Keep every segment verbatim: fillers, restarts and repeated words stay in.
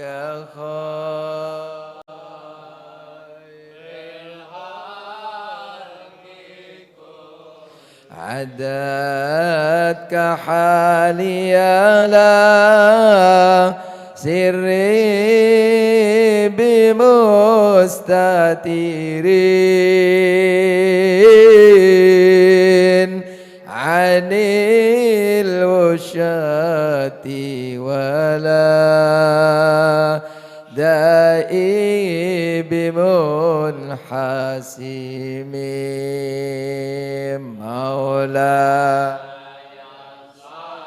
يا خير الخلق كل عدتك حالي لا سري بمستترين عن الوشاة ولا دائي بمنحسم. مولاي صل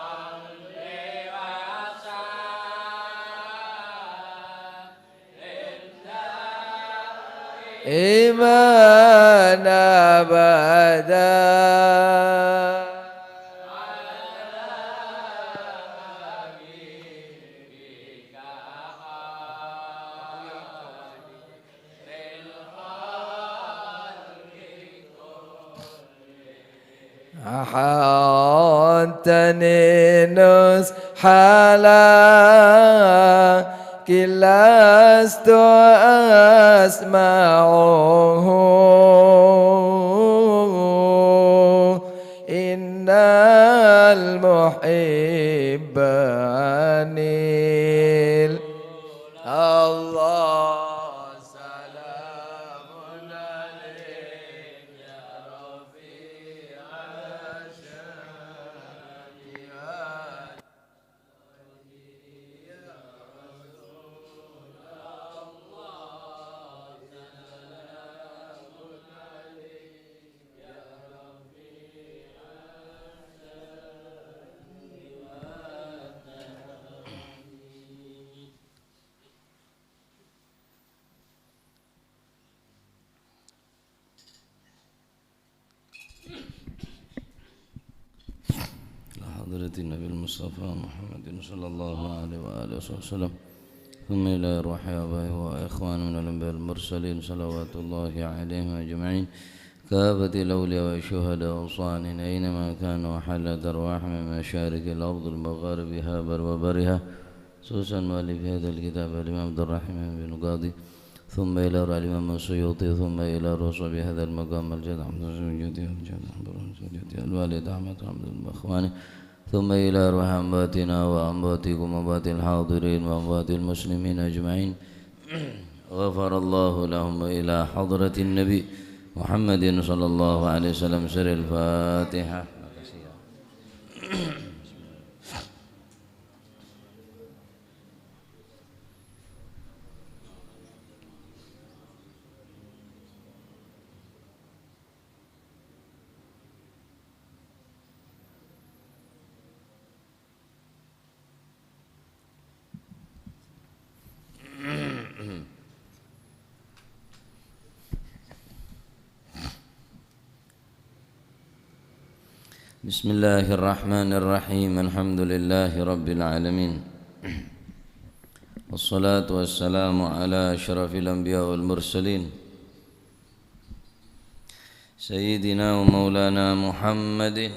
وسلم دائما أبدا على حبيبك خير الخلق كلهم. أحنتني نصح لكن لست أسمعه. إن المحب عن ال-، الله سلام عليك يا رفيع الشان. إلى حضرة النبي المصطفى محمد صلى الله عليه وآله وصحبه وسلم. ثم إلى أرواح آبائه وإخوانه من الأنبياء والمرسلين صلوات الله عليهم أجمعين. كافة الأولياء والشهداء والصالحين أينما كانوا وحلت أرواحهم من مشارق الأرض لمغاربها بر وبرها. خصوصا مؤلف هذا الكتاب الإمام عبد الرحيم بن قاضي، ثم إلى روح الإمام السيوطي، ثم إلى روح صاحب هذا المقام الجد أحمد بن جوتي والجد أحمد بن جوتي الوالد أحمد حمد البخواني، ثم إلى روح أمواتنا وأمواتكم وأموات الحاضرين وأموات المسلمين أجمعين. غفر الله لهم. إلى حضرة النبي محمد صلى الله عليه وسلم. سر الفاتحة. بسم الله الرحمن الرحيم. الحمد لله رب العالمين. والصلاة والسلام على أشرف الأنبياء والمرسلين. سيدنا ومولانا محمد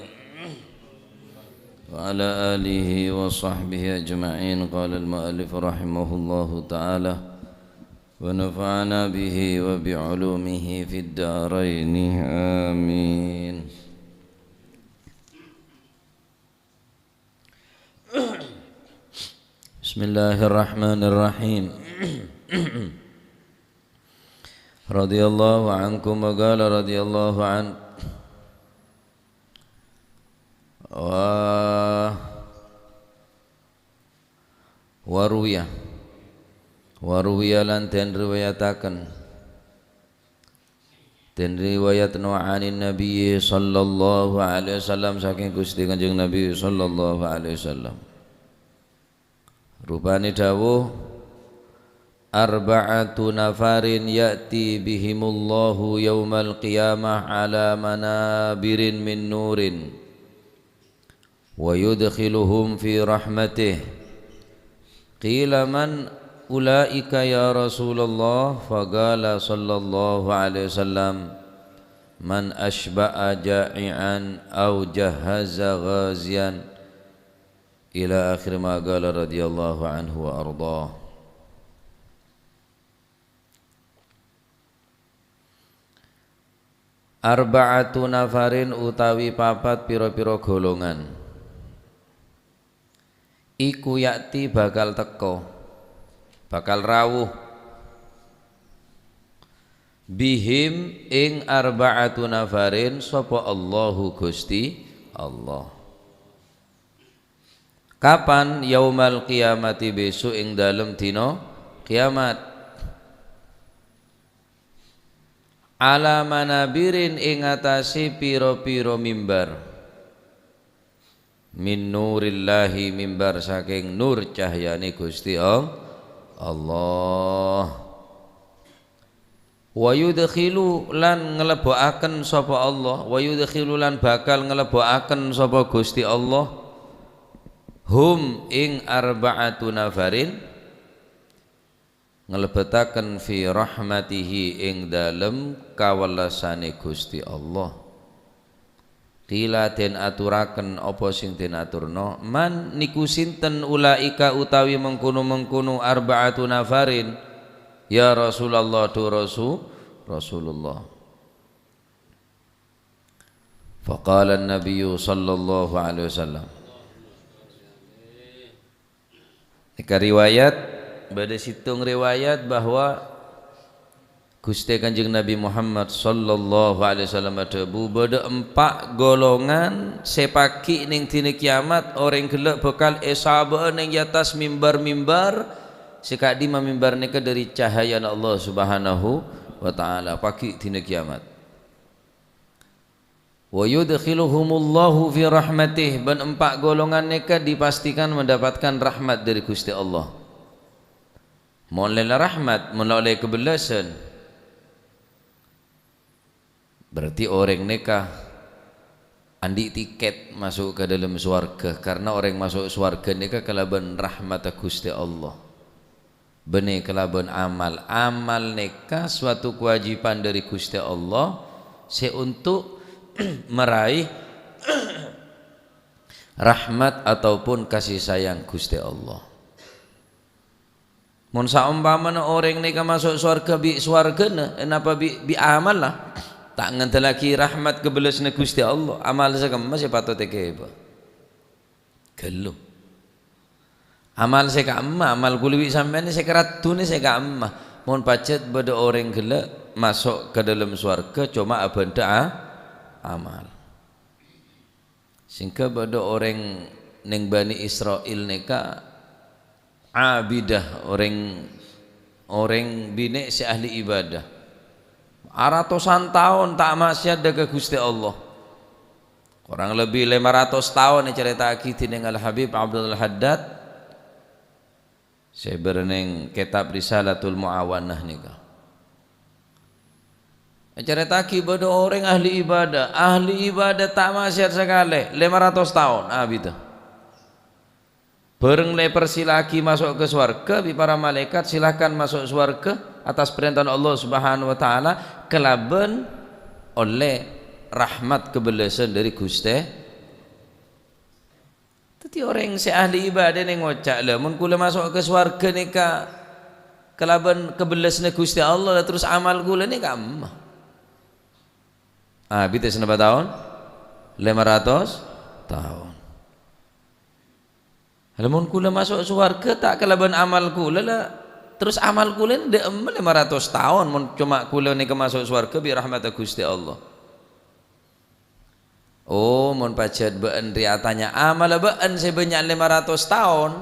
وعلى آله وصحبه أجمعين. قال المؤلف رحمه الله تعالى، ونفعنا به وبعلومه في الدارين. آمين. بسم الله الرحمن الرحيم. رضي الله عنكم وقال رضي الله عنه. Wa-, waruwiya. Waruwiya lan den riwayataken. Den riwayatno anin Nabi sallallahu alaihi wasallam, saking Gusti Kanjeng Nabi sallallahu alaihi wasallam. Rupane dawuh, "Arba'atu nafarin ya'ti bihimullahu yaumal qiyamah ala manabirin min nurin." "Wa yudkhiluhum fi rahmatih." Qila, "Man ulaika ya Rasulullah?" Faqala sallallahu alaihi wasallam, "Man asyba'a ja'ian aw jahaza ghazian." Ila akhir ma qala radhiyallahu anhu wa ardhah. Arba'atu nafarin utawi papat pira-pira golongan. Iku ya'ti bakal teka, bakal rawuh. Bihim ing arba'atu nafarin sapa Allahu Gusti Allah. Kapan? Yaumal qiyamati, besok ing dalem dina kiamat. Ala manabirin ing atase pira-pira mimbar. Min nurillahi, mimbar saking nur cahyane Gusti All-, Allah. Wa yudkhilu lan nglebbuaken sapa Allah, wa yudkhilu lan bakal nglebbuaken sapa Gusti Allah, hum ing arba'atu nafarin, nglebetaken fi rahmatihi ing dalem kawellasane Gusti Allah. Qila, den aturaken apa sing den aturna, man niku sinten ulaika utawi mengkono-mengkono arba'atu nafarin, ya Rasulullah, du Rasu-, Rasulullah. Faqala an-Nabiyyu sallallahu alaihi wasallam. Nèka riwayat, bâdâ sèttong riwayat bahwa Ghustè Kanjeng Nabi Muhammad sallallahu alaihi wasallam adhâbu, bâdâ empa' golongan sè pagghi' neng dinna kiamat, orèng ghellâ' bhâkal èsabâ'â neng è attas mimbar-mimbar sè ka'dimma mimbar nèka dâri cahayana Allah Subhanahu wa Ta'ala, pagghi' dinna kiamat. "Wa yudkhiluhumullahu fi rahmatih," bân empa' golongan nèka dipastikan mendapatkan rahmat dâri Ghustè Allah. Mon la ollè rahmat, mon la ollè kabellasân, berarti orèng nèka andi' tiket maso' ka dâlem sowarghâ, karna orèng maso' sowarghâ nèka kalabân rahmatta Ghustè Allah. Bânnè kalabân amal. Amal nèka suatu kewajiban dâri Ghustè Allah sè onto' maraih rahmat ataupun kasih sayang Ghustè Allah. Mon saompamana orèng nèka maso' sowarghâ bi' sowarghâna, eh, napa bi', bi' amalla, ta' ngandellaghi rahmat kabellasânna Ghustè Allah, amal sè kemma sè patot èghibâ? Ghâllu. Amal sè ka'imma, amal kulâ bi' sampèyan sè karaddhuna sè ka'imma. Mon pajhât bâdâ orèng ghellâ' maso' ka dâlem sowarghâ coma abhândhâ a-, amal. Sehingga bâdâ orèng neng Bani Isra'il nèka abidah, orèng, orèng binè' sè ahli ibadah. Aratosan taon ta' maksiat dâ' ka Ghustè Allah. Korang lebbi lèma ratos taon ècarèta'aghi dhinèng Al-Habib Abdul Haddad sè bârâ neng kètab Risalatul Mu'awanah nèka. Ècarèta'aghi bâdâ orèng ahli ibadah, ahli ibadah ta' maksiat sakalè, lèma ratos taon abidhâ. Bâreng la èparsila'aghi maso' ka sowarghâ bi' para malaèkat, "Silahkan maso' sowarghâ atas parèntana Allah Subhanahu wa Ta'ala," kalabân ollè rahmat kabellasân dâri Ghustè. Dhâddhi orèng sè ahli ibadah nèng ngoca', "La, mon kulâ maso' ka sowarghâ nèka kalabân kabellasânna Ghustè Allah, la terros amal kulâ nèka emma." Abidhâ sanapa taon? Lèma ratos taon. Lamon kulâ maso' sowarghâ ta' kalabân amal kulâ, la terros amal kulâ nèka dâ' emma lèma ratos taon, mon coma kulâ nèka maso' sowarghâ bi' rahmatta Ghustè Allah. Oh, mon pajhât bâ'ân rèya atanya, amalla bâ'ân sè bânnya' lèma ratos taon,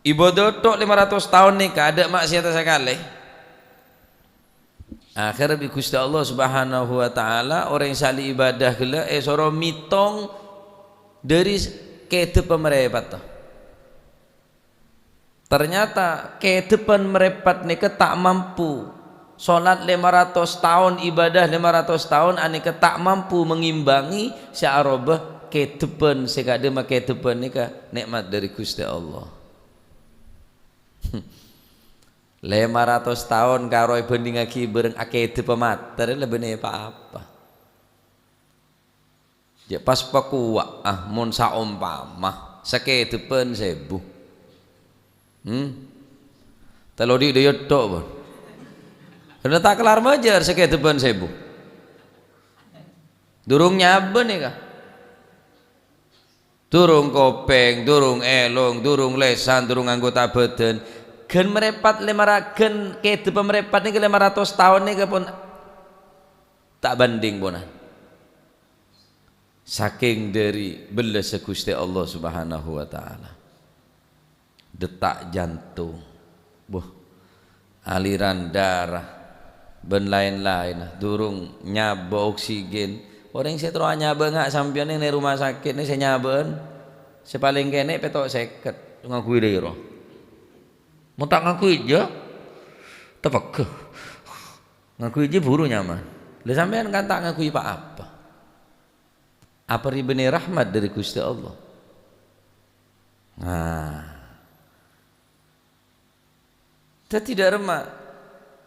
ibadah tok lèma ratos taon nèka adâ' maksiatta sakalè. Akhèr bi' Ghustè Allah Subhanahu wa Ta'ala, orèng sè ahli ibadah ghellâ' èsoro mètong dâri s-, kèdhâbbhâ marèpatta. Ternyata kèdhâbbhân marèpat nèka ta' mampu. Solat lèma ratos taon, ibadah lèma ratos taon anèka ta' mampu mengimbangi sè aroba kèdhâbbhân sè ka'dimma kèdhâbbhân nèka nè'mat dâri Ghustè Allah. Lèma ratos taon karo èbhândhingngaghi bâreng akèdhâbbhâ matèr, lebbi nèpa-apa. Jhâ' pas pakowa'a, ah, mon saompama sakèdhâbbhân sèbu. Hmm? Tello dhi' dâjâ tok, pon. Karna ta' kellar majâr sakèdhâbbhân sèbu. Durung nyabâ nèka. Durung kopèng, durung èlong, durung lèsan, durung anggota bhâdhân. Ghân marèpat lèma ra-, ghân kèdâ pamrèpat nèka lèma ratos taon nèka pon ta' bhândhing ponan. Sakèng dhâri bellâssa Ghustè Allah Subhanahu wa Ta'ala. Detak jantung, boh, aliran darah, bân laèn-laènna, durung nyabâ oksigen. Orèng sè terro anyabâ nga' sampèyan neng, neng rumah sakit, neng sè nyabâ'ân, sè palèng kènè' pèto' sèket, ngangghuy lèro. Mon ta' ngangghuy, jâ, tepegghâ. Ngangghuy jâ buru nyaman. Lah sampèyan kan ta' ngangghuy pa-apa. Apa rèya bânnè rahmat dhâri Ghustè Allah? Nah. Dhâddhi dâ' remma.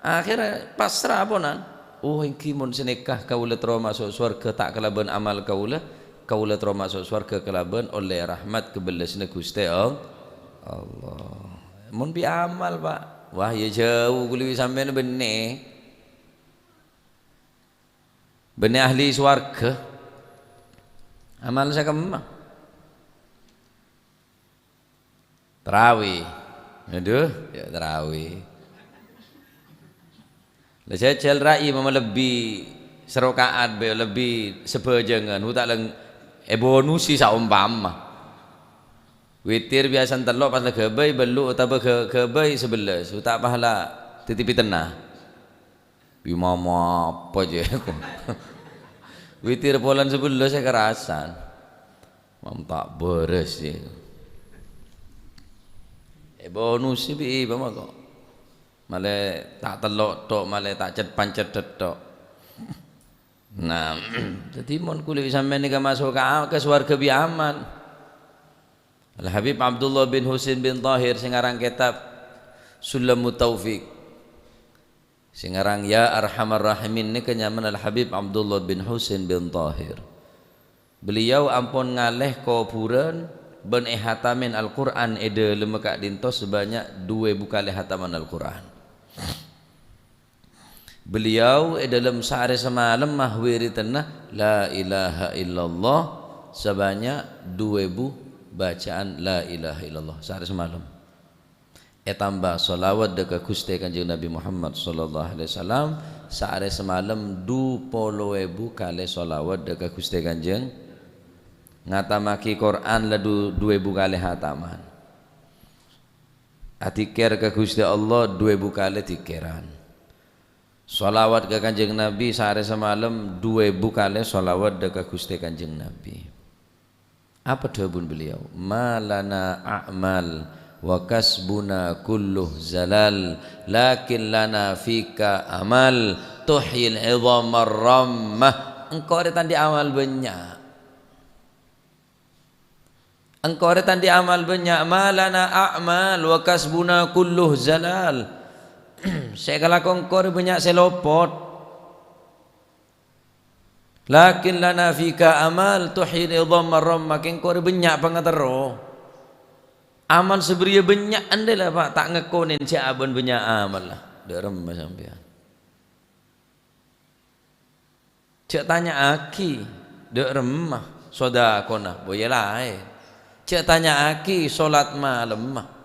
Akhèrra pasra ponan. Oh, èngghi mon sanèka kaulâ terro maso' sowarghâ ta' kalabân amal kaulâ, kaulâ terro maso' sowarghâ kalabân ollè rahmat kabellasna Ghustè All-, Allah. Mon bi' amal, Pa'. Wah, ya jhâu kaulâ bi' sampèyan bânnè. Bânnè ahli sowarghâ. Amal sè kemma? Tarawih. Adhu, ya tarawih. Lah jhâjhâl ra' imam lebbi saraka'at bhâi, lebbi sabhâjângan, hu ta' leng-, èbonusi saompama. Witir biyasana tello', pas la ghâbây, bâllu' otabâ ghâ-, ghâbây sabellâs, hu ta' pas la dhâddhi pitenna. Imam apa jâ? Witir polana sabellâs sè karasan. Mam ta' bârâs, jâ. Èbonusi bi' imam kok. Malè ta' tello' tok, malè ta' cet-, pancet tok. Nah, dhâddhi mon kulâ bi' sampèyan nèka maso' ka, ka sowarghâ bi' amal. Al-Habib Abdullah bin Husin bin Tahir sè ngarang kètab Sulamut Taufik. Sè ngarang Ya Arhamar Rahimin nèka nyamana Al-Habib Abdullah bin Husin bin Tahir. Beliau ampon ngalè kobhurân bân èhatamin Al-Qur'an è dâlemma ka'dinto sabanyak du èbu kalè hataman Al-Qur'an. Beliau è dâlem saarè samalem wiridhânna La ilaha illallah sabanyak du èbu bacaan La ilaha illallah saarè samalem. Ètamba shalawat dâ' ka Ghustè Kanjeng Nabi Muhammad sallallahu alaihi wasallam, saarè samalem du polo èbu kalè shalawat dâ' ka Ghustè Kanjeng. Ngatammaghi Qur'an la du-, du èbu kalè hataman. Adzikir ka Ghustè Allah du èbu kalè dzikèran. Shalawat ka Kanjeng Nabi saarè samalem du èbu kalè shalawat dâ' ka Ghustè Kanjeng Nabi. Apa dhâbuna beliau? "Ma lana a'mal wa kasbuna kulluh zalal, lakin lana fika amal, tuhyil idhamar rammah." Engko' rè ta' andi' amal bânnya'. Engko' rè ta' andi' amal bânnya'. "Ma lana a'mal wa kasbuna kulluh zalal." Sè èkalako engko' rè bânnya' sè lopot. "Lakin lana fika amal tuhyil idhamar rammah." Kèng engko' rè bânnya' pangaterro. Amal sabâriyâ bânnya' andi' la, Pa', ta' ngakona jhâ' abâ'na bânnya' amal la. Dâ' remma sampèyan. Jhâ' tanya'aghi dâ' remma sodakona, boya laèn. Jhâ' tanya'aghi solat malemma.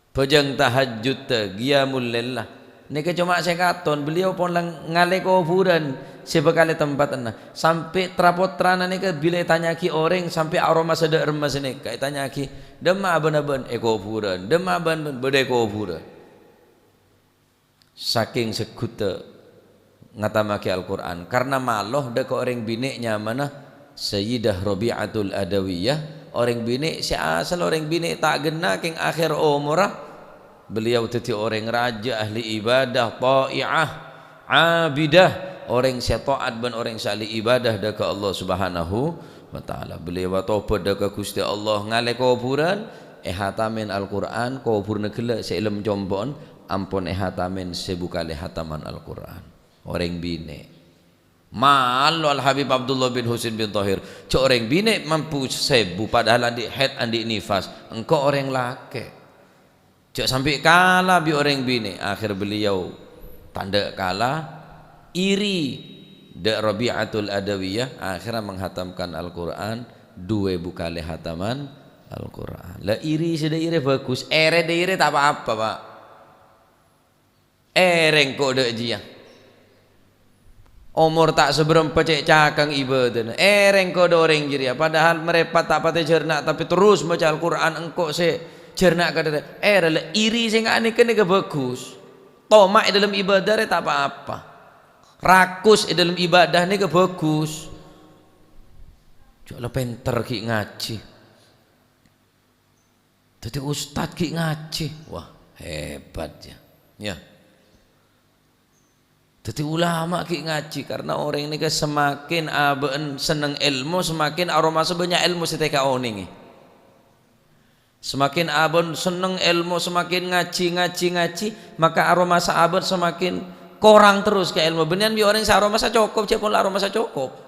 Bhâjâng tahajjudda, qiyamul lailla. Nèka coma sè katon, beliau pon la ngalè kobhurân sè bhâkal ètempatana. Sampè' tra-pottrana nèka bilâ ètanya'aghi orèng sampè' aromasa dâ' remma sanèka. Ètanya'aghi, "Dâmma abâ'na bân?" "È kobhurân." "Dâmma abâ'na bân?" "Bâdâ è kobhurân." Sakèng segghutta ngatammaghi Al-Qur'an, karna malo dâ' ka orèng binè' nyamana Sayyidah Rabi'atul Adawiyah, orèng binè' sè asal orèng binè' ta' ghenna kèng akhèr omorra beliau dhâddhi orèng rajâ, ahli ibadah, thai'ah, abidah, orèng sè taat bân orèng sè ahli ibadah dâ' ka Allah Subhanahu wa Ta'ala. Beliau atobât dâ' ka Ghustè Allah, ngalè kobhurân, èhatamin Al-Qur'an, kobhurna ghellâ' sè è lem compo'en, ampon èhatamin sèbu kalè hataman Al-Qur'an. Orèng binè'. Malo Al-Habib Abdullah bin Husin bin Tahir. Jhâ' orèng binè' mampu sèbu, padahal andi' haid, andi' nifas. Engko' orèng lakè'. Jhâ' sampè' kala bi' orèng binè'. Akhèr beliau tandhâ' kala, iri. Dâ' Rabi'atul Adawiyah akhèrra menghatamkan Al-Qur'an, dhu èbu kalè hataman Al-Qur'an. La iri sè dâ' iri bhâghus, èrè dâ' iri ta' pa-apa, Pa'. Èrè engko' dâ' jiyâ. Omor ta' sabârâmpa cè' cakang ibâdâna. Èrè engko' dâ' orèng jârèya, padahal marèpat ta' patè jhârna', tapè terros maca Al-Qur'an, engko' sè jhârna' kadhâddhiyân. Èrè la iri sè nga' nèka, nèka bhâghus. Toma' è dâlem ibâdâ rè ta' pa-apa. Rakus è dâlem ibâdâ nèka bhâghus. Jhâ' la pènter ghi' ngajhi. Dhâddhi ustad ghi' ngajhi. Wah, hebat, ya. Ya. Dhâddhi ulama ghi' ngajhi, karna orèng nèka semakin abâ'na senneng èlmo, semakin aromasa bânnya' èlmo sè tèka onèngè. Semakin abâ'na senneng èlmo, semakin ngajhi, ngajhi, ngajhi, maka aromasa abâ'na semakin korang terros ka èlmo. Bânnè bi' orèng sè aromasa cokop, jhâ' pon la aromasa cokop.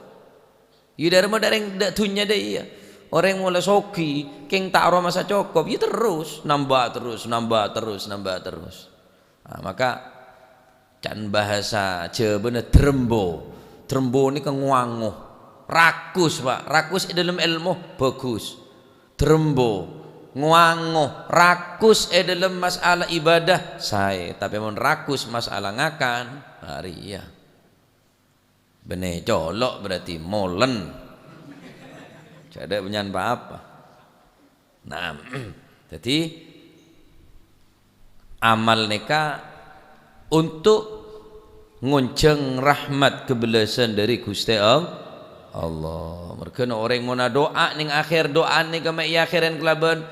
Iyâ, dârâmma dâ' rèng dâ' dhunnya dâ' iyâ. Orèng molaè soghi, kèng ta' aromasa cokop, iyâ terros, nambâ terros, nambâ terros, nambâ terros. Nah, maka can bhâsa Jhâbâna drembo. Drembo nèka ngowango. Rakus, Pa'. Rakus è dâlem èlmo, bhâghus. Drembo, ngowango, rakus è dâlem masalah ibâdâ, saè. Tapè mon rakus masalah ngakan, arèya. Bânnè colo' berarti molen. Jhâ' dâ' bânnya'an pa-apa. Nah, dhâddhi amal nèka untuk ngonjhâng rahmat kabellâsân dâri Ghustè All-, Allah. Merghâna orèng mon adu'a nèng akhèr du'ana nèka ma' èakhèrè kalabân,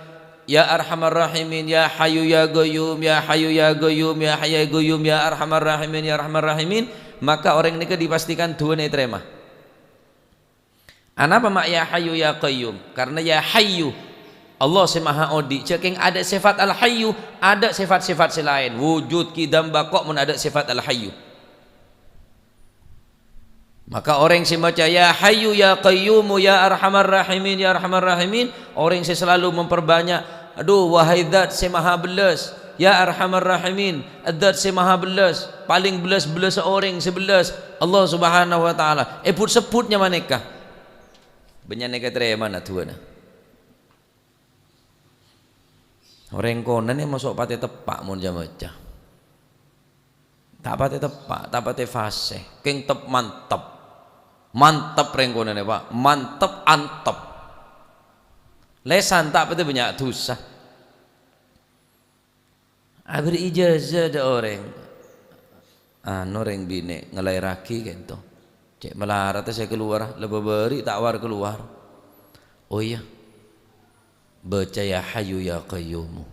"Ya Arhamar Rahimin, Ya Hayyu Ya Qayyum, Ya Hayyu Ya Qayyum, Ya Hayyu Ya Qayyum, Ya Arhamar Rahimin, Ya Arhamar Rahimin," maka orèng nèka dipastikan du'ana ètarèma. Anapa ma' Ya Hayyu Ya Qayyum? Karna Ya Hayyu, Allah sè Maha Odi', jhâ' kèng adâ' sèfat Al-Hayyu, adâ' sèfat-sèfat sè laèn, wujud, kidam, baqo' mon adâ' sèfat Al-Hayyu. Maka orèng sè maca, "Ya Hayyu Ya Qayyumu Ya Arhamar Rahimin, Ya Arhamar Rahimin," orèng sè selalu memperbanyak, "Adhu, wahai Dzat sè Maha Bellâs, Ya Arhamar Rahimin, Dzat sè Maha Bellâs, palèng bellâs-bellâssa orèng sè bellâs, Allah Subhanahu wa Ta'ala." Èbut-sebbhut nyama nèka. Bânnya' nèka ètarèmana du'ana. Orèng konènè maso' patè teppa' mon jhâ-, maca. Ta' patè teppa', ta' patè fasih, kèng tep-, mantep. Mantep rèng konènè, Pa'. Mantep, antep. Lèsan ta' patè bânnya' dhusa. Aberri' ijazah dâ' orèng. Anu, rèng binè' ngalaèrraghi kènto. Cè' malarat sè kalowar, la bâbâri' ta' war-kalowar. Oh iyâ. Baca Ya Hayyu Ya Qayyumu.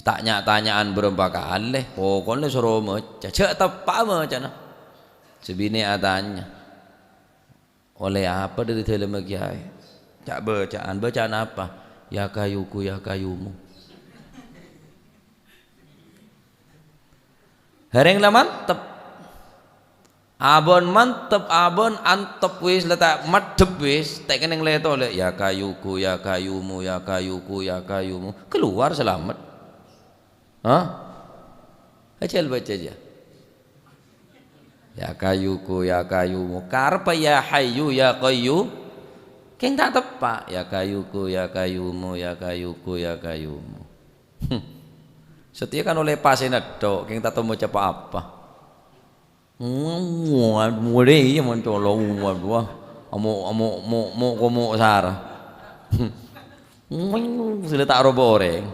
Ta' nya'-tanya'an bârâmpa kalè, pokokna soro maca. Jhâ' teppa' macana. Sè binè' atanya, "Ollè apa dâri dâlemma, Kèyaè?" Ca'-bâca'an, "Bâca'an apa?" "Ya Kayyuku, Ya Kayyumu." Orèng la mantep. Abâ'na mantep, abâ'na antep wis, la ta' maddhep wis, ta' kennèng lè-tolè, "Ya Kayyuku, Ya Kayyumu, Ya Kayyuku, Ya Kayyumu." Kalowar salamet. Hah? Ajhâl baca jâ. "Ya Kayyuku, Ya Kayyumu." Kareppa "Ya Hayyu, Ya Qayyum." Kèng ta' teppa'. "Ya Kayyuku, Ya Kayyumu, Ya Kayyuku, Ya Kayyumu." Satèya kan ollè pasèna tho', kèng ta' tao maca pa-apa. Waduh, iyâ mon colo', waduh. Amo', amo', mo', mo', ko-, mo' sara. Sè la ta' roba orèng.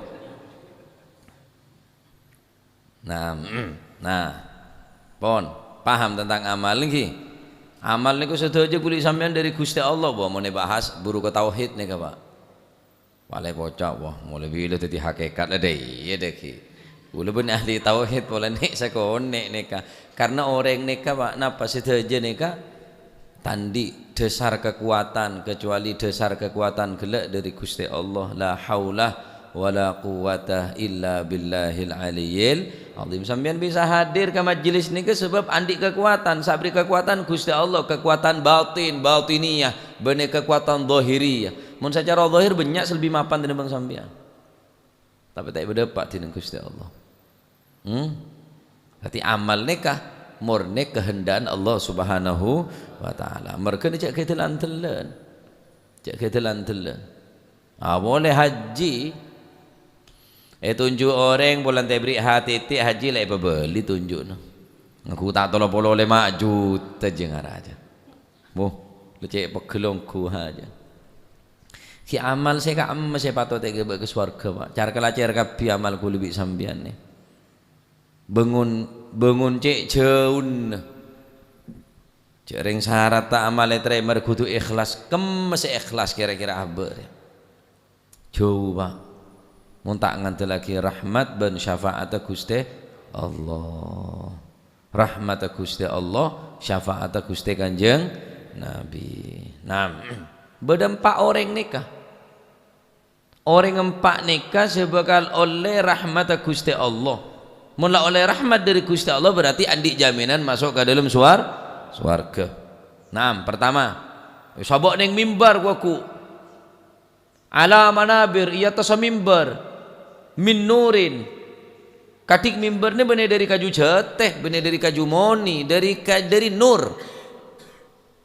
Nah, nah, pon, paham tentang amal nèka? Amal nèko sadhâjâ ghuli sampèyan dâri Ghustè Allah, bâ, mon èbahas buru ka tauhid nèka, Pa'. Palè poca', wah, molaè bilâ dhâddhi hakikat la dâ' iyâ dâggi'. Kaulâ bân ahli tauhid polana sakonè' nèka. Karna orèng nèka, Pa', napa sadhâjâ nèka ta' andi' dhâsar kakowadhân, kecuali dhâsar kakowadhân ghellâ' dâri Ghustè Allah. La haula wala quwwata illa billahil aliyyil azim. Sampèyan bisa hadir ka majelis nèka sabâb andi' kakowadhân. Sabri kakowadhân Ghustè Allah, kakowadhân batin, batiniyah, bânnè kakowadhân dhahiriyah. Mon sacara dhahir bânnya' sè lebbi mapan tènèmbhâng sampèyan. Tapè ta' èpadâpa' dhinèng Ghustè Allah. Hmm? Berarti amal nèka Mornè kahenda'an Allah Subhanahu wa Ta'ala. Marghâna jhâ' ghâdhâlân-dhâlân. Jhâ' ghâdhâlân-dhâlân. Apolè haji. Ètonjhu' orèng polana ta' èberri' H T T, haji la èpabâli tonjhu'na. Ngangghu ta' tello polo lèma juta jhâ' ngara jhâ'. Bo, la cè' pegghel ongghu haja. Ghi' amal sè ka'emma sè patot èghâbây ka sowarghâ, Pa'. Car-kalacar kabbhi amal kaulâ bi' sampèyan nè. Bângon, bângon cè' jhâuna. Jhâ' rèng saratta amal ètarèma rè kodhu ikhlas. Kemma sè ikhlas kèra-kèra abâ' rè. Jhâu, Pa'. Mon ta' ngandellaghi rahmat bân syafa'atta Ghustè Allah. Rahmatta Ghustè Allah, syafa'atta Ghustè Kanjeng Nabi. Nah, bâdâ empa' orèng nèka. Orèng empa' nèka sè bhâkal ollè rahmatta Ghustè Allah. Mon la ollè rahmat dâri Ghustè Allah, berarti andi' jaminan maso' ka dâlem suwar-, sowarghâ. Naam, pertama, saba' neng mimbar, ghu-, ghu. Ala manabir, è attassa mimbar. Min nurin. Kadhi mimbar nè bânnè dâri kaju jâtè, bânnè dâri kaju monè, dâri ka-, dâri nur.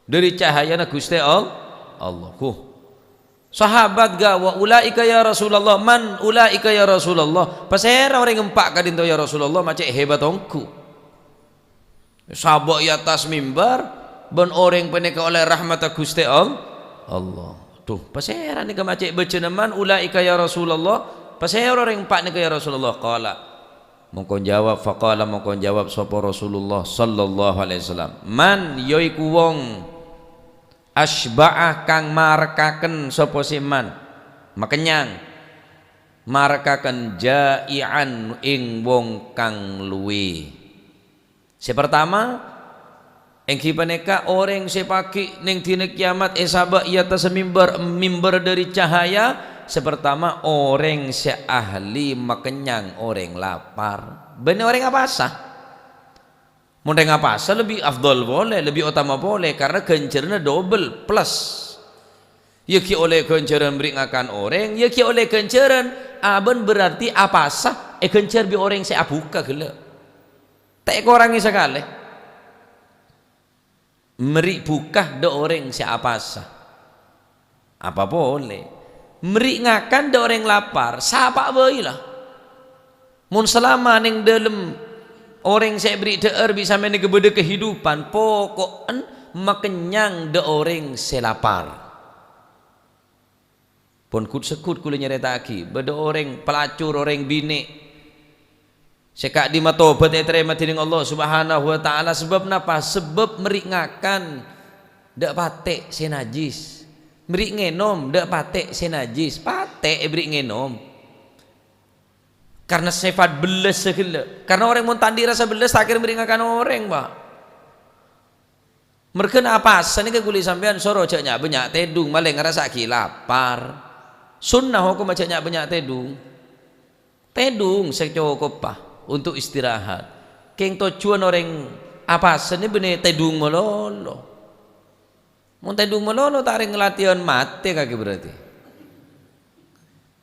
Dâri cahayana Ghustè All-, Allah. Huh. Sahabat gâ', "Wa ulaika ya Rasulullah, man ulaika ya Rasulullah?" Pasèra orèng empa' ka'dinto ya Rasulullah, ma' cè' hebat ongghu. Saba' è attas mimbar, bân orèng panèka ollè rahmatta Ghustè All-, Allah. Dhu, pasèra nèka ma' cè' bâjâna, "Man ulaika ya Rasulullah?" Pasèra orèng empa' nèka ya Rasulullah? Qala. Mongko jawab, faqala, mongko jawab sapa Rasulullah sallallahu alaihi wasallam, "Man, yaiku wong asba'a kang marekaken sapa sè man, makennyang, marekaken ja'i'an ing wong kang luwè." Sè partama, èngghi panèka orèng sè paghi' neng dina kèyamat èsaba' è attassa mimbar, mimbar dâri cahaya. Sè partama, orèng sè ahli makennyang orèng lapar. Bânnè orèng apasa. Mon rèng apasa lebbi afdhal polè, lebbi otama polè, karena ghânjhârânna dobel, plus. Iyâ ghi' ollè ghânjhârân bherri' ngakan orèng, iyâ ghi' ollè ghânjhârân, abân berarti apasa èghânjhâr bi' orèng sè abhuka ghellâ'. Ta' èkorangè sakalè. Mèrri' bhuka dâ' orèng sè apasa. Apa polè? Mèrri' ngakan dâ' orèng lapar, sapa'a bhâi la. Mon salama neng dâlem orèng sè èbèrri' dhâ'âr bi' sampèyan nèka bâdâ kahidupan, poko'en makennyang dâ' orèng sè lapar. Pon ghut-segghut kaulâ nyarèta'aghi, bâdâ orèng palacur, orèng binè' sè ka'dimma tobat ètarèma dhinèng Allah Subhanahu wa Ta'ala. Sabâb napa? Sabâb mèrri' ngakan dâ' patè' sè najjhis. Mèrri' ngènom dâ' patè' sè najjhis. Patè' èbèrri' ngènom. Karna sèfat bellâs saghellâ'. Karna orèng mon ta' andi' rassa bellâs, ta' kèra mèrri' ngakan orèng, Pa'. Merghâna apasa nèka kaulâ sampèyan soro jhâ' nya'-bânnya' tèdung, malè ngarassa'aghi lapar. Sunnah hokomma jhâ' nya'-bânnya' tèdung. Tèdung sacokoppa untuk istirahat. Kèng tojjhuwân orèng apasa nè bânnè tèdung malolo. Mon tèdung malolo ta' rèng latèyan matè kakè berarti.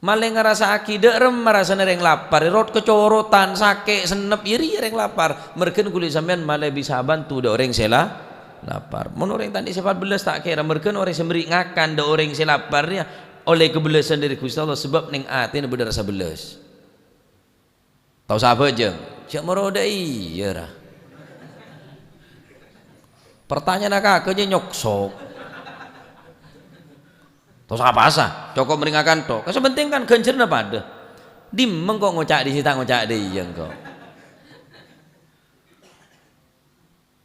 Malè ngarassa'aghi dâ' remma rassana rèng lapar, rot kacorotan, sakè', sennep, iyâ rèya rèng lapar. Merghâna kaulâ sampèyan malè bisa bantu dâ' orèng sè la-, lapar. Mon orèng ta' andi' sèfat bellâs ta' kèra, merghâna orèng sè mèrri' ngakan dâ' orèng sè lapar rèya ollè kabellâsân dâri Ghustè Allah, sabâb neng atèna bâdâ rassa bellâs. Tao sabâjâng, jhâ' moro dâ' iyâ, ra. Pertanyaan kakè nyè nyoksok. Tao sapa sa? Cokop mèrèngnga kanto. Ka sè penting kan ghânjhârânna padâ. Dimma engko' ngoca' dhi' sè ta' ngoca' dâ' iyâ engko'.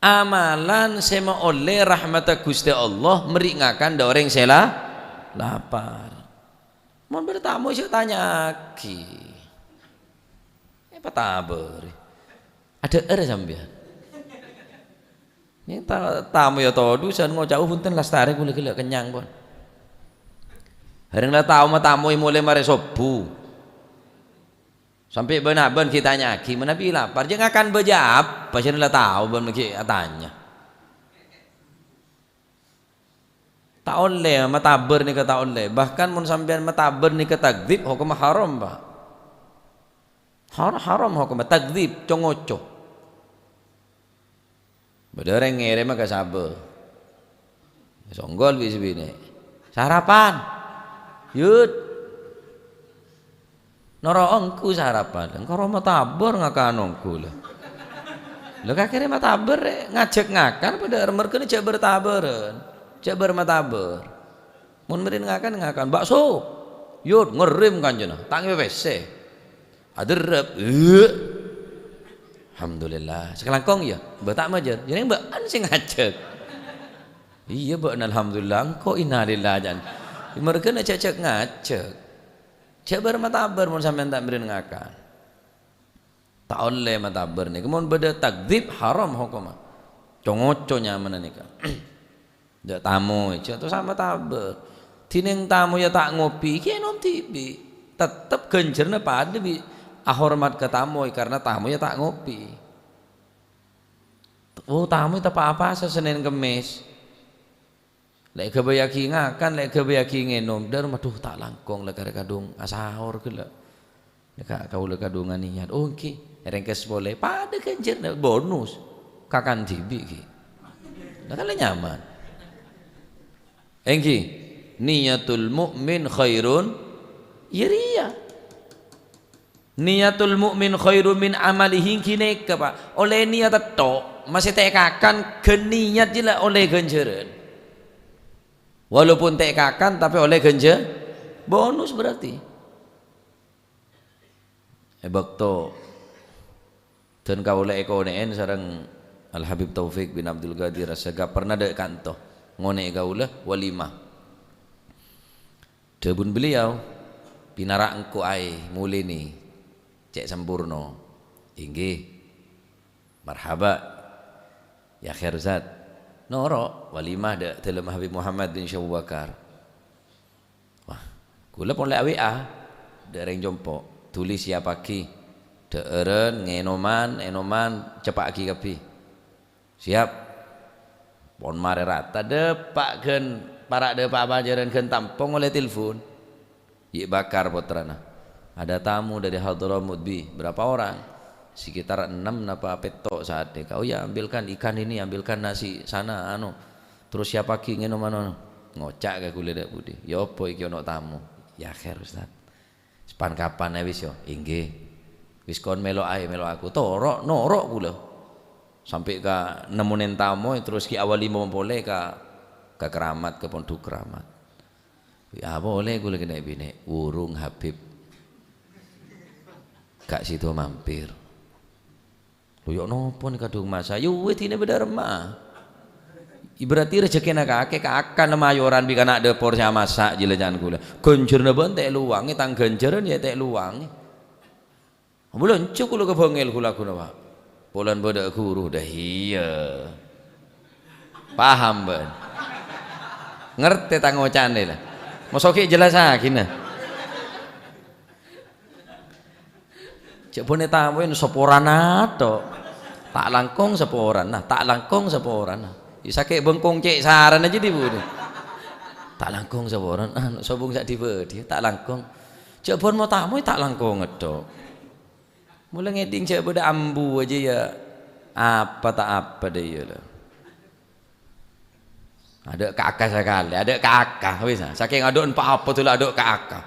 Amalan sè maollè rahmatta Ghustè Allah mèrèngnga kan dâ' orèng sè la-, lapar. Mon bâdâ tamoy sè tanya'aghi. Èpatabâri. Adhâ'âr sampèyan. Nè ta-, tamoy ya todusân ngoca', "Oh, bhunten, lastarè kaulâ ghellâ' kennyang, pon." Arèng la tao ma tamoy molè marè sobbhu. Sampè' bân-abân ghi' tanya'aghi, "Manabi lapar, jhâ' ngakan bâjâ apa?" Jhâ' la tao bân ghi' atanya. Ta' ollè, matabâr nèka ta' ollè. Bahkan mon sampèyan matabâr nèka takdzib, hokomma haram, Pa'. Har-, haram hokomma takdzib, co-ngoco. Bâdâ orèng ngèrèma ka sabâ. Songgol bi' sè binè'. "Sarapan." "Yut." "Noro' ongghu sarapan." "Engko' ro matabâr ngakan ongghu, la." Lha, kakèrè matabâr, rè, ngajhâk ngakan padâ, merghâna jhâ' bâr-tabârân. Jhâ' bâr-matabâr. Mon marèna ngakan, ngakan. "Bakso." "Yut," ngerrèm kancana. Ta' ngèpè pèssè. Aderrep. "Eh." "Alhamdulillah." Sakalangkong, iyâ. Bâ ta' majâr. Jârèng bâ'ân sè ngajhâk. "Iyâ, bâ'ân alhamdulillah. Engko' innalillah," jân. Merghâna jhâ' jhâk ngajhâk. Jhâ' bâr-matabâr mon sampèyan ta' marèna ngakan. Ta' ollè matabâr nèka. Mon bâdâ takdzib, haram hokomma. Co-ngoco nyamana nèka. Dâ' tamoy, jhâ' tosa matabâr. Dhinèng tamoyya ta' ngopi, ènom dhibi'. Tettep ghânjhârânna padâ bi' ahormat ka tamoy, karna tamoyya ta' ngopi. Oh, tamoy teppa' apasa Sennèn Kemmès. Lè' èghâbâyyâghi ngakan, lè' èghâbâyyâghi ngènom. Dâr, "Adhu, ta' langkong la karè kadhung asahor ghellâ'. Nèka kaulâ kadhung anèyat." Oh, èngghi, èrèngkes polè. Padâ ghânjhârânna, bonus. Kakan dhibi', ghi. Lah, kan la nyaman. Èngghi, niyatul mu'min khairun, iyâ rèya. Niyatul mu'min khairun min amalihi, ghi nèka, Pa'. Ollè niyat tok, masè ta' èkakan, ghân niyat jiyâ la ollè ghânjhârân. Walaupun ta' èkakan, tapè ollè ghânjhâ-, bonus berarti. È bâkto dân kaulâ èkonè'è sareng Al Habib Taufik bin Abdul Qadir Assegaf, pernah dâ' kanto ngonè'è kaulâ walimah. Dhâbuna beliau, "Pinara engko' aè molèna, cè' sampurna." "Èngghi. Marhaba, ya khair zat." Noro', walimah dâ' dâlem Habib Muhammad bin Syekh Abu Bakar. Wah, kaulâ polè a-W A dâ' rèng compo', dhuli siyappaghi dhâ'ârân, ngènoman, ènoman, ceppa'aghi kabbhi. Siap. Pon marè rata, dâpa' ghân, para' dâpa' pajhârân ghân tampong ollè telpon. Yè Bakar pottrana. "Ada tamu dari Hadramaut, Bi." "Berapa orang?" "Sekitar enam napa pètto' saat nèka." "Oh ya, ambilkan ikan ini, ambilkan nasi sana, anu. Terus siyappaghi ngènom anu, anu." Ngoca' ka kaulâ dâ' budi. "Ya apa iki ono tamu?" "Ya khair, Ustaz." Sapan-kapan aè wis, yo. Èngghi. Wis kon mèlo aè, mèlo aku. Toro', noro' kaulâ. Sampè' ka nemmonè tamoy, terros ghi' awali polè ka, ka Keramat, ka Pondok Keramat. Wi' apolè kaulâ kènè' binè', wurung Habib. Ga' sèdhâ mampir. Lho, ya' nopo nèka, Dung, masa? Ya wis, dina bâdâ remma. Berarti rejhekkèna kakè, kakan mayoran bi' kana' dâpor sè amassa, jilâ can kaulâ. Ghânjhârânna bân ta' èlowangè, tang ghânjhârân ya ta' èlowangè. Bulân cè' kaulâ ka bângèl kaulâ ghuna, Pak. Polana bâdâ ghuru, dâ iyâ. Paham, bân? Ngartè tang oca'na, la? Mosok ghi' jellassaghi, na? Jhâ' bânnè tamoy saporana tok. Ta' langkong saporana, ta' langkong saporana. Iyâ, sakè' bengkong cè' sarana jâ' dhi-budhi. Ta' langkong saporana, ah, sobung sa' dhi-budhi, ta' langkong. Jhâ' bân mo tamoy ta' langkong tok. Mula ngèdhing jhâ' bâdâ ambu jâ, yâ, apa ta' apa dâ' iyâ, la. Adâ' kaka sakalè, adâ' kaka, wis, sakèng adâ' pa-apa dâ' la adâ' kaka.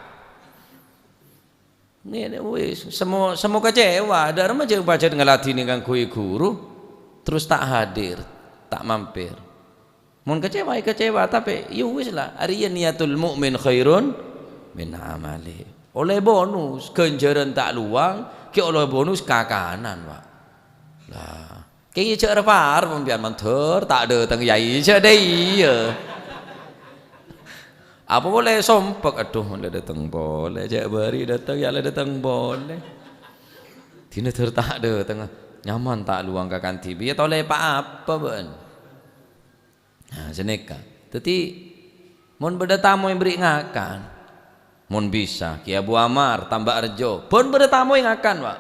Ngènè, wis, semmo, semmo kecewa. Dâ' remma jhâ' pajhât ngaladhinè ngangghuy ghuru, terros ta' hadir, ta' mampir. Mon kecewa, ya kecewa, tapè, ya wis, la, arèya niyatul mu'min khairun min amali. Ollè bonus, ghânjhârân ta' lowang, ghi' ollè bonus kakanan, Pak. La, Kèng iyâ jhâ' rep-arep sampèyan mandhâr, ta' dâteng, yâ iyâ, jhâ' dâ' iyâ. Apa polè sompek, adhu, la dâteng polè, jhâ' bâri' dâteng, yâ la dâteng polè. Dina dhâr ta' dâteng, nyaman ta' lowang kakan dhibi', yâ ta' ollè pa-apa bân. Nah, sanèka. Dhâddhi, mon bâdâ tamoy bâri' ngakan, Mon bisa, Kè Abu Amar, Tambak Rejo, bân bâdâ tamoy ngakan, Pak.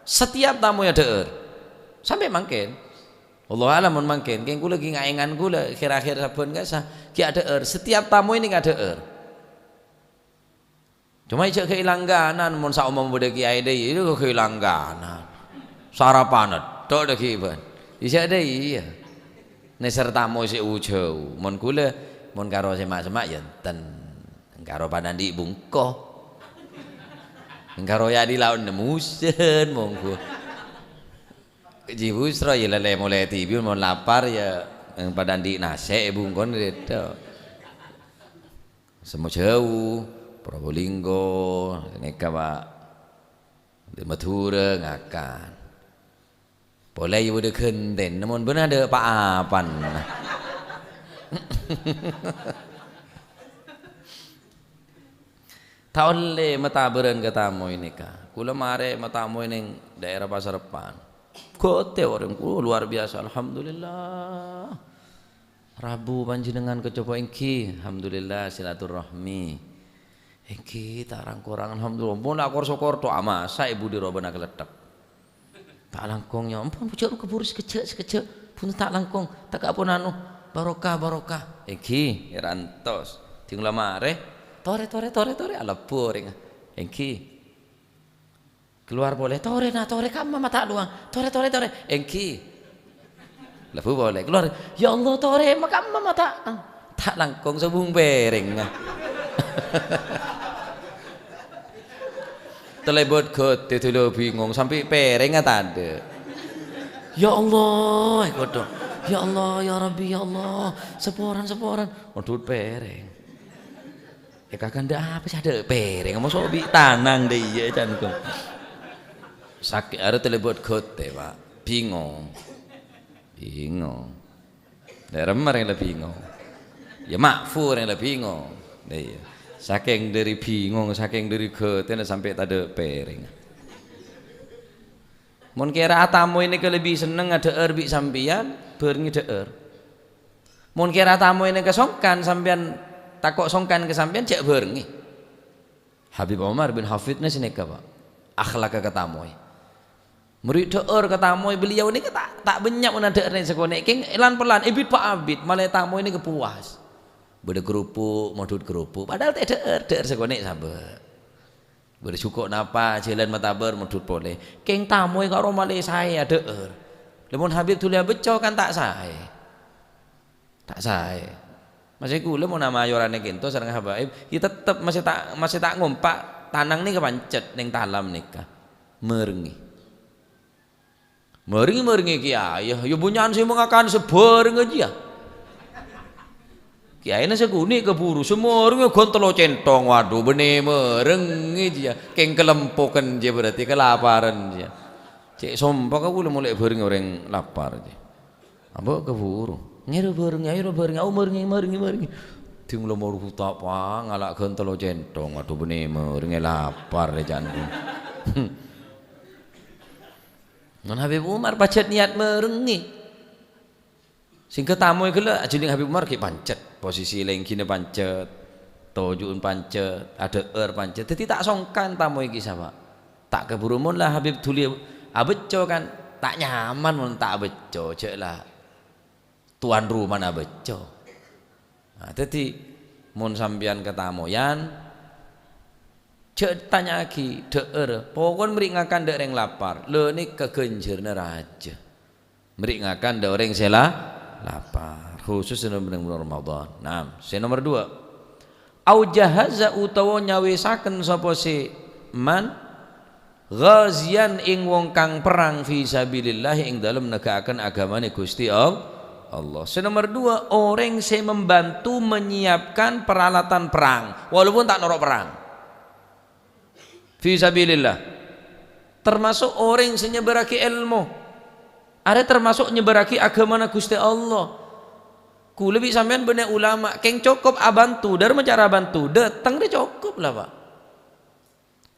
Setiap tamoy adhâ'âr. Sampè' mangkèn. Allahu a'lam mon mangkèn, kèng kaulâ ghi' ngaèngan kaulâ, akhèr-akhèr sabbhân ka'issa ghi' adhâ'âr. Setiap tamoy nèng adhâ'âr. Coma jhâ' ghâi langganan, mon saompama bâdâ kèyaè dâ' iyâ, ghâi langganan. Sarapan, tok dâ' ghi' bân. Jhâ' dâ' iyâ. Nèser tamoy sè u-jhâu. Mon ghulâ, mon karo sè ma'-semma' ya enten. Karo panandhi' bungko. Karo yâ' dhi' laon nemmusen, monggo. Ji Busro ya lè-, lè-, molè tibi, mon lapar ya, eh, panandhi' nasè' bungkon ghâ' tèdhâ. Semmo jhâu, Probolinggo, nèka, Pak. Di Madhurâ ngakan. Polè ya bâdâ ghântèna, mon bâ'na adâ' pa-apana. Ta' ollè matabârân ka tamoy nèka. Kaulâ marè matamoy neng daerah Pasar Reppa'an. Ghâtè orèng, oh, luar biasa, alhamdulillah. Rabu panjhennengan kacobâ èngghi, alhamdulillah, silaturahmi. Èngghi, ta' rang-korang, alhamdulillah. Mon la kor-sokor, to' amasa è budi robâna kalèthèp. Ta' langkong, ya ampon, jhâ' ru kabhuru sakejjhâ', sakejjhâ'. Bhunten ta' langkong, ta' ka pon anu, barokah, barokah. Èngghi, èrantos. Ding la marè, torè, torè, torè, torè, alebbhu orèngnga. Èngghi. Kalowar polè, "Torè, na, torè, kamma ma' ta' lowang? Torè, torè, torè." Èngghi. Lebbhu polè, kalowar, "Ya Allah, torè, ma' kamma ma' ta'," ta' langkong sobung pèrèngnga. Talèbât ghâtè, dulâ bingong, sampè' pèrèngnga tadâ'. "Ya Allah," èkoto. "Ya Allah, ya Rabbi, ya Allah, saporana, saporana." Mondhut pèrèng. È kakanda apa sè adâ' pèrèng, moso bi' tanang dâ' iyâ, can, kong. Sakè' arè talèbât ghâtè, Pak. Bingong. Bingong. Dâ' remma rèng la bingong. Ya, ma'fu rèng la bingong. Dâ' iyâ. Sakèng dâri bingong, sakèng dâri ghâtèna sampè' tadâ' pèrèng. Mon kèra atamoy nèka lebbi senneng adhâ'âr bi' sampèyan, bhârengngè dhâ'âr. Mon kèra tamoy nèka songkan sampèyan, tako' songkan ka sampèyan, jhâ' bhârengngè. Habib Umar bin Hafid nè sanèka, Pak. Akhlakka ka tamoy. Mori dhâ'âr ka tamoy, beliau nèka ta', ta' bânnya' mon adhâ'âr neng sakonè'. Kèng lan-pelan, èbit pa abit, malè tamoy nèka puas. Bâdâ kerupuk, mondhut kerupuk. Padahal ta' dhâ'âr, dhâ'âr sakonè' sabâ. Bâdâ jhuko' napa, jhâlân matabâr, mondhut polè. Kèng tamoy karo malè saè adhâ'âr. Lha mon Habib dhuli abâcco kan ta' saè. Ta' saè. Masè kaulâ mon amayoranè kènto sareng habaib, ya tettep masè ta', masè ta' ngompa' tanang nèka pancet neng talam nèka. Mèrengngè. Mèrengngè, mèrengngè kèyaè, ya bânnya'an sè mangakan sè bhâreng jiyâ. Kèyaèna sè ghunè' kabhuru, sè mèrengngè ghun tello' centong, waduh, bânnè mèrengngè jiyâ. Kèng kalempoken jiyâ berarti, kalaparan jiyâ. Cè' sompa kaulâ molè bhârengngè orèng lapar jiyâ. Abâ' kabhuru. Ngèro bhârengngè, ayo ro bhârengngè, ayo mèrengngè, mèrengngè, mèrengngè. Ding lomor huta' pa ngala' ghun tello' centong, waduh, bânnè mèrengngè lapar jiyâ can. Mon Habib Umar pajhât niyat mèrengngè. Sèngghâ tamoy ghellâ' ajhâlling Habib Umar ghi' pancet. Posisi lèngghina pancet, toju'en pancet, adhâ'âr pancet. Dhâddhi ta' songkan tamoy ghi' sapa. Ta' kabhuru mon la Habib dhuli abâcco kan, ta' nyaman mon ta' abâcco, jhâ' la tuan rumana abâcco. Nah, dhâddhi, mon sampèyan katamoyan, jhâ' tanya'aghi, dhâ'âr, pokon mèrè ngakan dâ' rèng lapar, lha nèka ghânjhârânna rajâ. Mèrè ngakan dâ' orèng sè la-, lapar, khusus sè neng bulan Ramadan. Naam, sè nomer dua. Au jahaza utawa nyawèsaken sapa sè man, ghaziyan ing wong kang perang fi sabilillah ing dalem nega'aken agamane Gusti Al-, Allah. Sè nomer dua, orèng sè membantu menyiapkan peralatan perang, walaupun ta' noro' perang. Fi sabilillah. Termasuk orèng sè nyebarraghi èlmo. Arè termasuk nyebarraghi agamana Gusti Allah. Kaulâ bi' sampèyan bânnè ulama, kèng cokop abhânto, dârâmma cara abhânto, dâteng rè cokop la, Pak.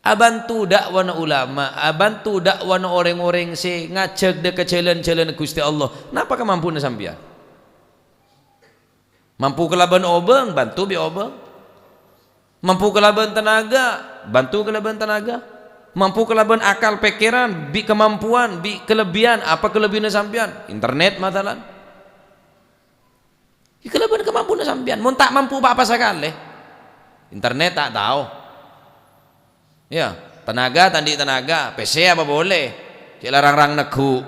Abhânto da'wana ulama, abhânto da'wana orèng-orèng sè ngajhâk dâ' ka jhâlân-jhâlânna Gusti Allah. Napa kamampuna sampèyan? Mampu kalabân obâng, bhânto bi' obâng. Mampu kalabân tenaga, bhânto kalabân tenaga. Mampu kalabân akal pèkkèran, bi' kamampuan, bi' kalebbiyan, apa kalebbiyanna sampèyan? Internet, masalan. Kalabân kamampuna sampèyan. Mon ta' mampu pa-apa sakalè, internet ta' tao. Iyâ, tenaga ta' andi' tenaga, pèssè apa polè? Cè' la rang-rang neggu'.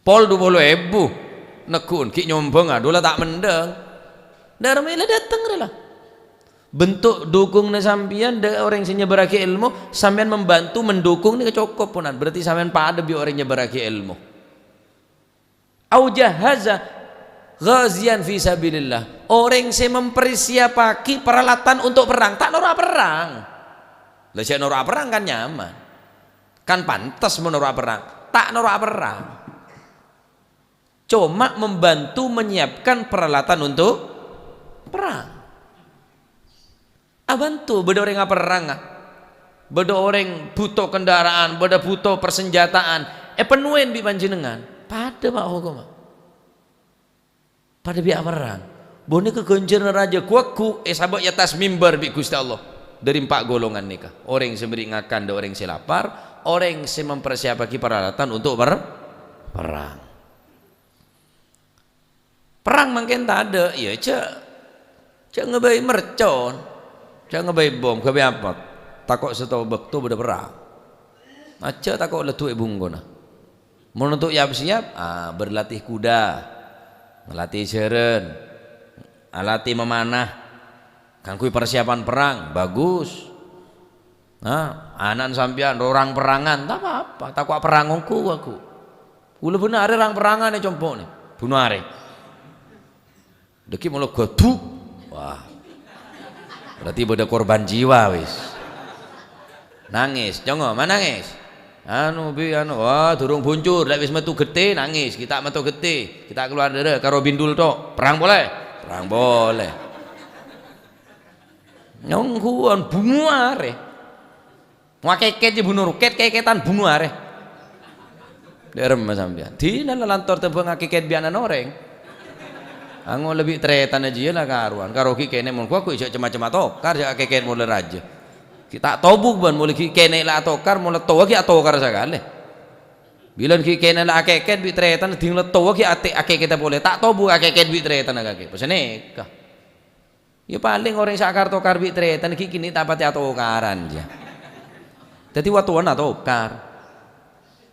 Pol dua puluh èbu. Neggu'en ghi' nyombhângnga, dhu la ta' mendhâng. Dâ' remma la dâteng rè la. Bentuk dukungna sampèyan dâ' orèng sè nyèbârraghi èlmo, sampèyan membantu mendukung nèka cokop, ponan. Berarti sampèyan padâ bi' orèng nyèbârraghi èlmo. Au jahaza ghaziyan fi sabilillah. Orèng sè mempersiapaghi peralatan untuk perang, ta' noro' aperrang. Lah, jhâ' noro' aperrang kan nyaman. Kan pantes mon noro' aperrang. Ta' noro' aperrang. Coma membantu menyiapkan peralatan untuk perang. Abhânto, bâdâ orèng aperrang, ah. Bâdâ orèng bhuto kendaraan, bâdâ bhuto parsanjhâta'an, èpennowè bi' panjhennengngan. Padâ, Pa', hokomma. Padâ bi' aperrang. Bânnè kaghânjhârânna rajâ ghu-lagghu, èsabâ' è attas mimbar bi' Ghustè Allah. Dâri empa' golongan nèka. Orèng sè mèrè ngakan dâ' orèng sè lapar, orèng sè mempersiapaghi peralatan untuk per-, perang. Perrang mangkèn tadâ', iyâ jhâ', jhâ' ngabâi mercon, jhâ' ngabâi bom, ghâbây apa? Tako' sèttong bâkto bâdâ perrang. Ajjhâ' tako' leddu è bungkona. Mon untuk yap-siyap, ah, berlatih kuda, ngelatih jhârân, alatè memanah, kaangghuy persiapan perrang, bagus. Nah, ana'na sampèyan rorang perrangan, ta' pa-apa, tako' perrang ongghu, aku. Kaulâ bân arè rang-perrangan è compo'na, bun arè. Dâgghi' molo ghâdhu. Wah. Berarti bâdâ korban jiwa, wis. Nangès, congo, ma nangès. Anu, bi, anu, wah, durung buncur, la wis metu ghettè, nangès. Ghi' ta' metu ghettè, ghi' ta' kalowar dârâ, karo bindul tok. Perrang polè. Perrang polè. Nyongguwân bun arè. Makèkèt jâ' buno roket, kèkètan buno arè. Dâ' remma sampèyan. Dinah la lantor tembhâng akèkèt bi' ana'na orèng. Ango' lebbi tarètanna jiyâ la karowan. Karo ghi' kènè' mon ghuwâ ghu' jhâ' cem-macem atokar jhâ' akèkèt molaè rajâ. Ghi' ta' tobu bân molaè ghi' kènè' la atokar, molaè towa ghi' atokar sakalè. Bilân ghi' kènè' la akèkèt bi' tarètanna, ding la towa ghi' atè-, akèkètta polè. Ta' tobu akèkèt bi' tarètanna kakè. Pas nèka. Yâ, palèng orèng sè akar-tokar bi' tarètan ghi' kènè' ta' patè atokaran, jâ. Dâddhi, wa-, towana atokar.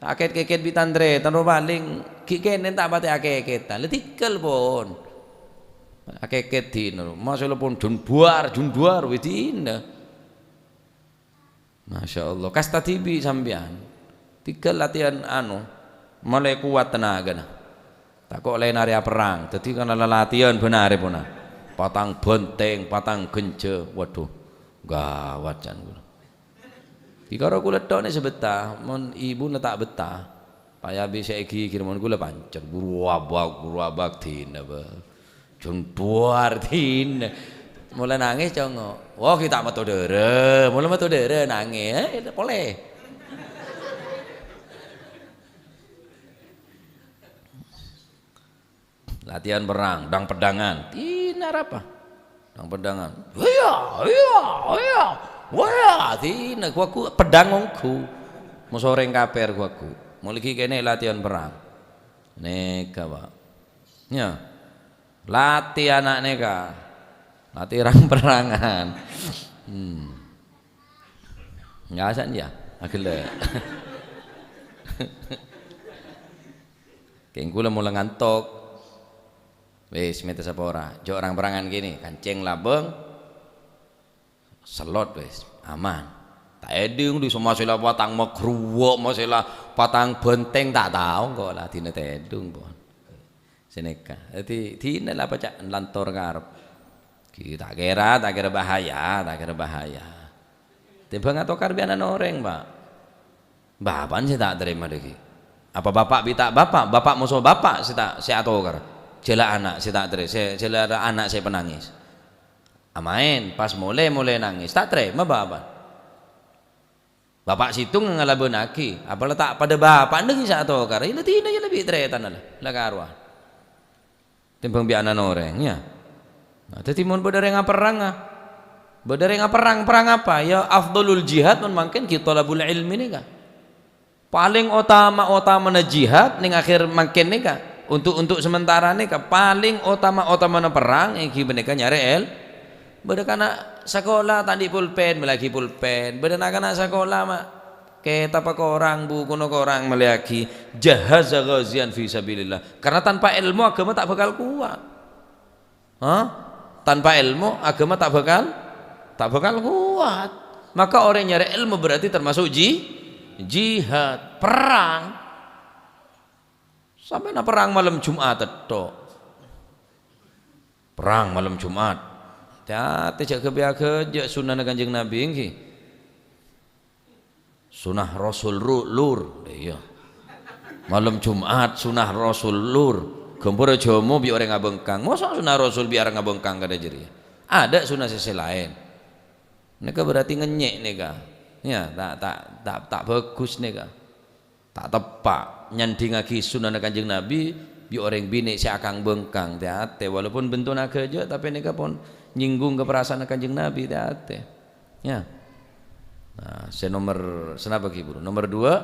Akèt-kèkèt bi' tan-tarètan, ro palèng ghi' kènè' ta' patè akèkètan. La, tèngghâl, pon. Akèkèt dinah, ro. Masalah pon jhun buwâr, jhun duwâr, wè dinah. Masya Allah, kasta dhibi' sampèyan. Tèngghâl latèyan, anu, molaè kowat tenagana. Tako' laèn arè aperrang, dâddhi kana lalatiyan bân arè pona. Patang bhântèng, patang ghenja. Waduh, gawat can kaulâ. Dhi karo kaulâ tok nè sè bettah, mon ibuna ta' bettah. Paya bisa èghighir mon kaulâ pancet, buru abak, buru abak dinah, bâ. Jhun duwâr dinah. Molaè nangès, congo'. Wah, ghi' ta' meto dârâ. Molaè meto dârâ, nangès. Eh, polè. Latihan perrang, dang-peddangan. Dinah arapa? Dang-peddangan. Iya, iya, iya. Wah, dinah ghuwâ-ghu' peddhâng ongghu. Moso orèng kapèr ghuwâ-ghu'. Molaè ghi' kènè' latihan perrang. Nèka, Pa'. Yâ. Latè ana' nèka. Latè rang-perrangan. Hmm. Ngasan, yâ? Aghellâ'. Kèng kaulâ mola ngantok. Wis, mènta sapora. Jhâ' rang-perrangan kènè', kancèng labâng. Sellot wis, aman. Ta' èdhing dhi' sè masèla patang magruwâ', masèla patang bhântèng, ta' tao engko' la dina tèdhung, pon. Sè nèka. Dâddhi, dina la pacca' lantor karep. Ghi' ta' kèra, ta' kèra bahaya, ta' kèra bahaya. Tèmbhâng atokar bi' ana'na orèng, Pa'. Bapa'na sè ta' tarèma dâgghi'. Apa bapa' bi' ta' bapa', bapa' moso bapa' sè ta', sè atokar. Jhâ' la ana' sè ta' tarè-, sè, jhâ' la ana' sè panangès. Amaèn, pas molè, molè nangès. Ta' tarèma bapa'. Bapa' sèttong ngalabânaghi, apala ta' padâ bapa'na ghi' sè atokar. Iyâ la dina iyâ la bi' tarètanna la, la karowa. Tèmbhâng bi' ana'na orèng, yâ. Nah, dâddhi mon bâdâ rèng aperrang, ah. Bâdâ rèng aperrang, perrang apa? Yâ, afdhalul jihad mon mangkèn ghi' thalabul ilmi nèka. Palèng otama-otamana jihad nèng akhèr mangkèn nèka, untuk, untuk sementara nèka, palèng otama-otamana perrang èngghi panèka nyarè èl-, bâdâ kana' sakola ta' andi' pulpen, mellèaghi pulpen, bâdâ na'-kana' sakola ma' Kètabbhâ korang, bukuna korang mellèyaghi, jahaza ghaziyan fi sabilillah. Karena tanpa ilmu agama ta' bhâkal kowat. Hah? Tanpa ilmu agama ta' bhâkal, ta' bhâkal kowat. Maka orèng nyarè ilmu berarti termasuk ji-, jihad, perang. Sampèyan perang malem Jum'at tètto. Perang malem Jum'at. Tè-, tè jhâ' ghâbây aghâjâ' sunnana Kanjeng Nabi, èngghi. Sunnah Rasul ru-, lur. Iyâ. Malem Jum'at sunnah Rasul lur. Ghâmpor jhâmo bi' orèng abhângkang. Masa sunnah Rasul bi' orèng abhângkang kadhâ' jârèya? Adâ' sunnah sè, sè laèn. Nèka berarti ngènyè' nèka. Yâ, ta', ta', ta', ta' bhâghus nèka. Ta' teppa' nyandhingngaghi sunnana Kanjeng Nabi bi' orèng binè' sè akang-bhângkang, tè-atè. Walaupun bentona aghâjâ', tapè nèka pon nyinggung ka parasaanna Kanjeng Nabi, tè-atè. Yâ. Nah, sè nomer, sè napa ghi, Buru? Nomer dua,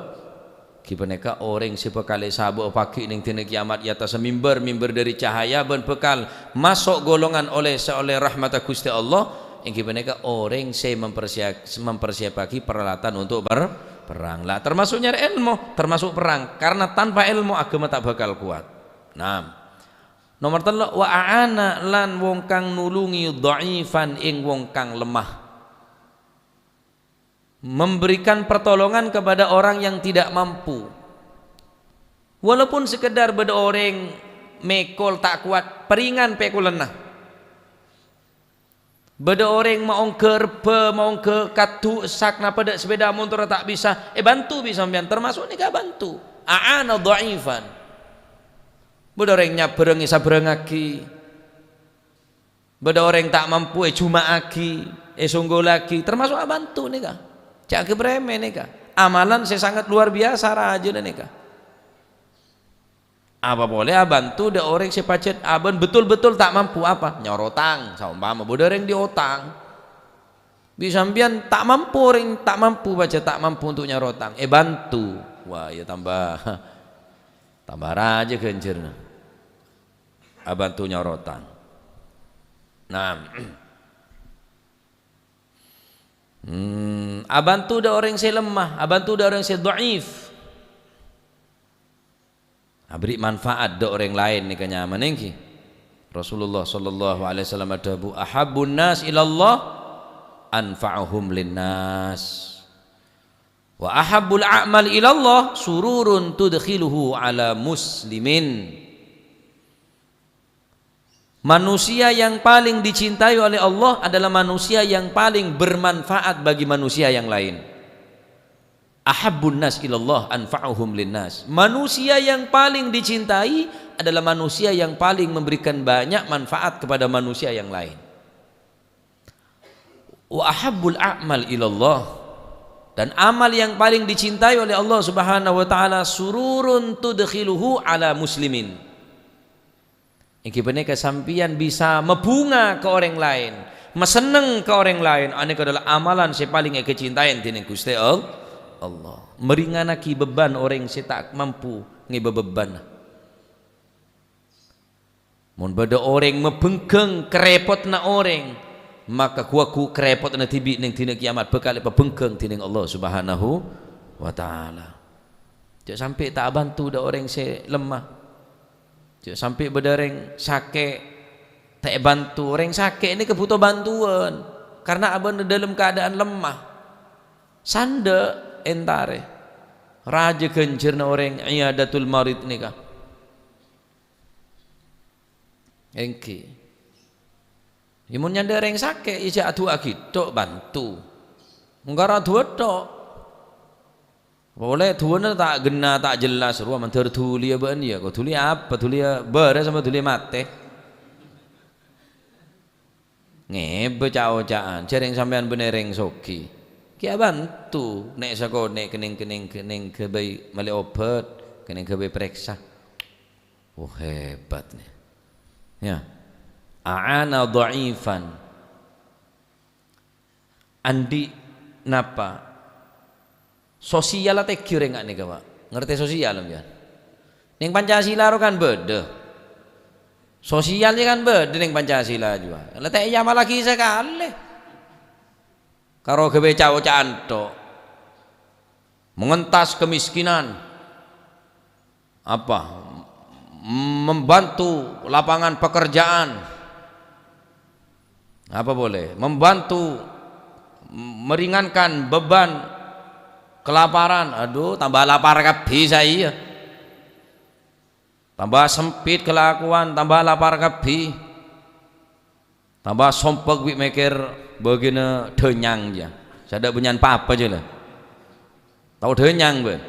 ghi panèka orèng sè bhâkal èsabâ'â paghi' neng dina kiamat è attassa mimbar, mimbar dâri cahaya, bân bhâkal maso' golongan olè sè olè rahmatta Ghustè Allah, èngghi panèka orèng sè mempersia-, mempersiapaghi peralatan untuk per-, perang. La, termasuk nyarè èlmo, termasuk perang. Karena tanpa èlmo, agama ta' bhâkal kowat. Naam. Nomer tello', "Wa a'ana," lan wong kang nulungi, "dha'ifan," ing wong kang lemah. Memberikan pertolongan kepada orang yang tidak mampu. Walaupun sekedar bâdâ orèng mèkol ta' kowat, pèringan pèkolanna. Bâdâ orèng maongghâ rebbhâ, maongghâ kadhu, sak, napa dâ' sepeda motor ta' bisa, èbânto bi' sampèyan, termasuk nèka abânto. A'ana dha'ifan. Bâdâ orèng nyabârâng, èsabârângngaghi. Bâdâ orèng ta' mampu, èjhuma'aghi, èsonggollaghi, termasuk abânto nèka. Jhâ' ghâbây remeh nèka. Amalan sè sangat luar biasa rajâna nèka. Apa polè abânto dâ' orèng sè pajhât abân betul-betul ta' mampu apa? Nyorotang, saompama bâdâ orèng diotang. Bi' sampèyan ta' mampu, orèng ta' mampu, pajhât ta' mampu untuk nyorotang, èbânto. Wah, iyâ tamba, tamba rajâ ghânjhârânna. Abânto nyorotang. Nah. Hmm, abânto dâ' orèng sè lemma, abânto dâ' orèng sè dha'if. Aberri' manfaat dâ' orèng laèn nèka nyamana èngghi. Rasulullah sallallahu alaihi wasallam adhâbu, "Ahabbun nas ilallah anfa'uhum linnas. Wa ahabbul a'mal ilallah sururun tudkhiluhu ala muslimin." Manusia yang paling dicintai oleh Allah adalah manusia yang paling bermanfaat bagi manusia yang lain. "Ahabbun nas ilallah anfa'uhum linnas." Manusia yang paling dicintai adalah manusia yang paling memberikan banyak manfaat kepada manusia yang lain. "Wa ahabbul a'mal ilallah." Dan amal yang paling dicintai oleh Allah Subhanahu wa Ta'ala, "sururun tudkhiluhu ala muslimin." Èngghi panèka sampèyan bisa mabhunga ka orèng laèn, masenneng ka orèng laèn. Anèka adalah amalan sè palèng èkacintaè dènèng Ghustè Al-, Allah. Mèringanaghi beban orèng sè ta' mampu ngèbâ beban. Mon bâdâ orèng mabhengghâng karèpodhânna orèng, maka ghu-lagghu karèpodhânna dhibi' nèng dina kiyamat bhâkal èpabhengghâng dènèng Allah Subhanahu wa Ta'ala. Jhâ' sampè' ta' abânto dâ' orèng sè lemma. Jhâ' sampè' bâdâ orèng sakè' ta' èbânto. Orèng sakè' nèka bhuto bântowan karna abâ'na dâlem keadaan lemma. Sandhâ' èntarè. Rajâ ghânjhârânna orèng iyadatul marid nèka. Èngghi. Yâ, mon nyandhâ' orèng sakè', yâ jhâ' adu'aaghi tok, bânto. Mongghâr adu'a tok. Polè du'ana ta' ghenna, ta' jelas, rowa mandhâr dhuliyâ bâ'na, yâ, kok dhuli apa? Dhuliyâ bârâs apa dhuliyâ matè? Ngèbâ ca'-oca'an, jhârèng sampèyan bânnè rèng soghi. Kèya bânto, nè' sakonè' kennèng-kennèng, kennèng ghâbây mellè obhât, kennèng ghâbây parèksa. Oh, hebat nè. Yâ. A'ana dha'ifan. Andi' napa? Sosial atèghi orèng nga' nèka, Pak. Ngartè sosial, sampèyan? Nèng Pancasila ro kan bâdâ. Sosial kan bâdâ nèng Pancasila jhuwa. La ta' èyamallaghi sakalè. Karo ghâbây ca'-oca'an tok. Mengentas kemiskinan. Apa? Membantu lapangan pekerjaan. Apa boleh? Membantu meringankan beban kelaparan. Aduh, tambah lapar kabbhi saya. Tambah sempit kelakuan, tambah lapar kabbhi. Tambah sompek bi' mèkkèr bâgiyânna dhânyang, jâ. Sè adâ' bânnya'an pa-apa, jâ, la. Tao dhânyang, bân.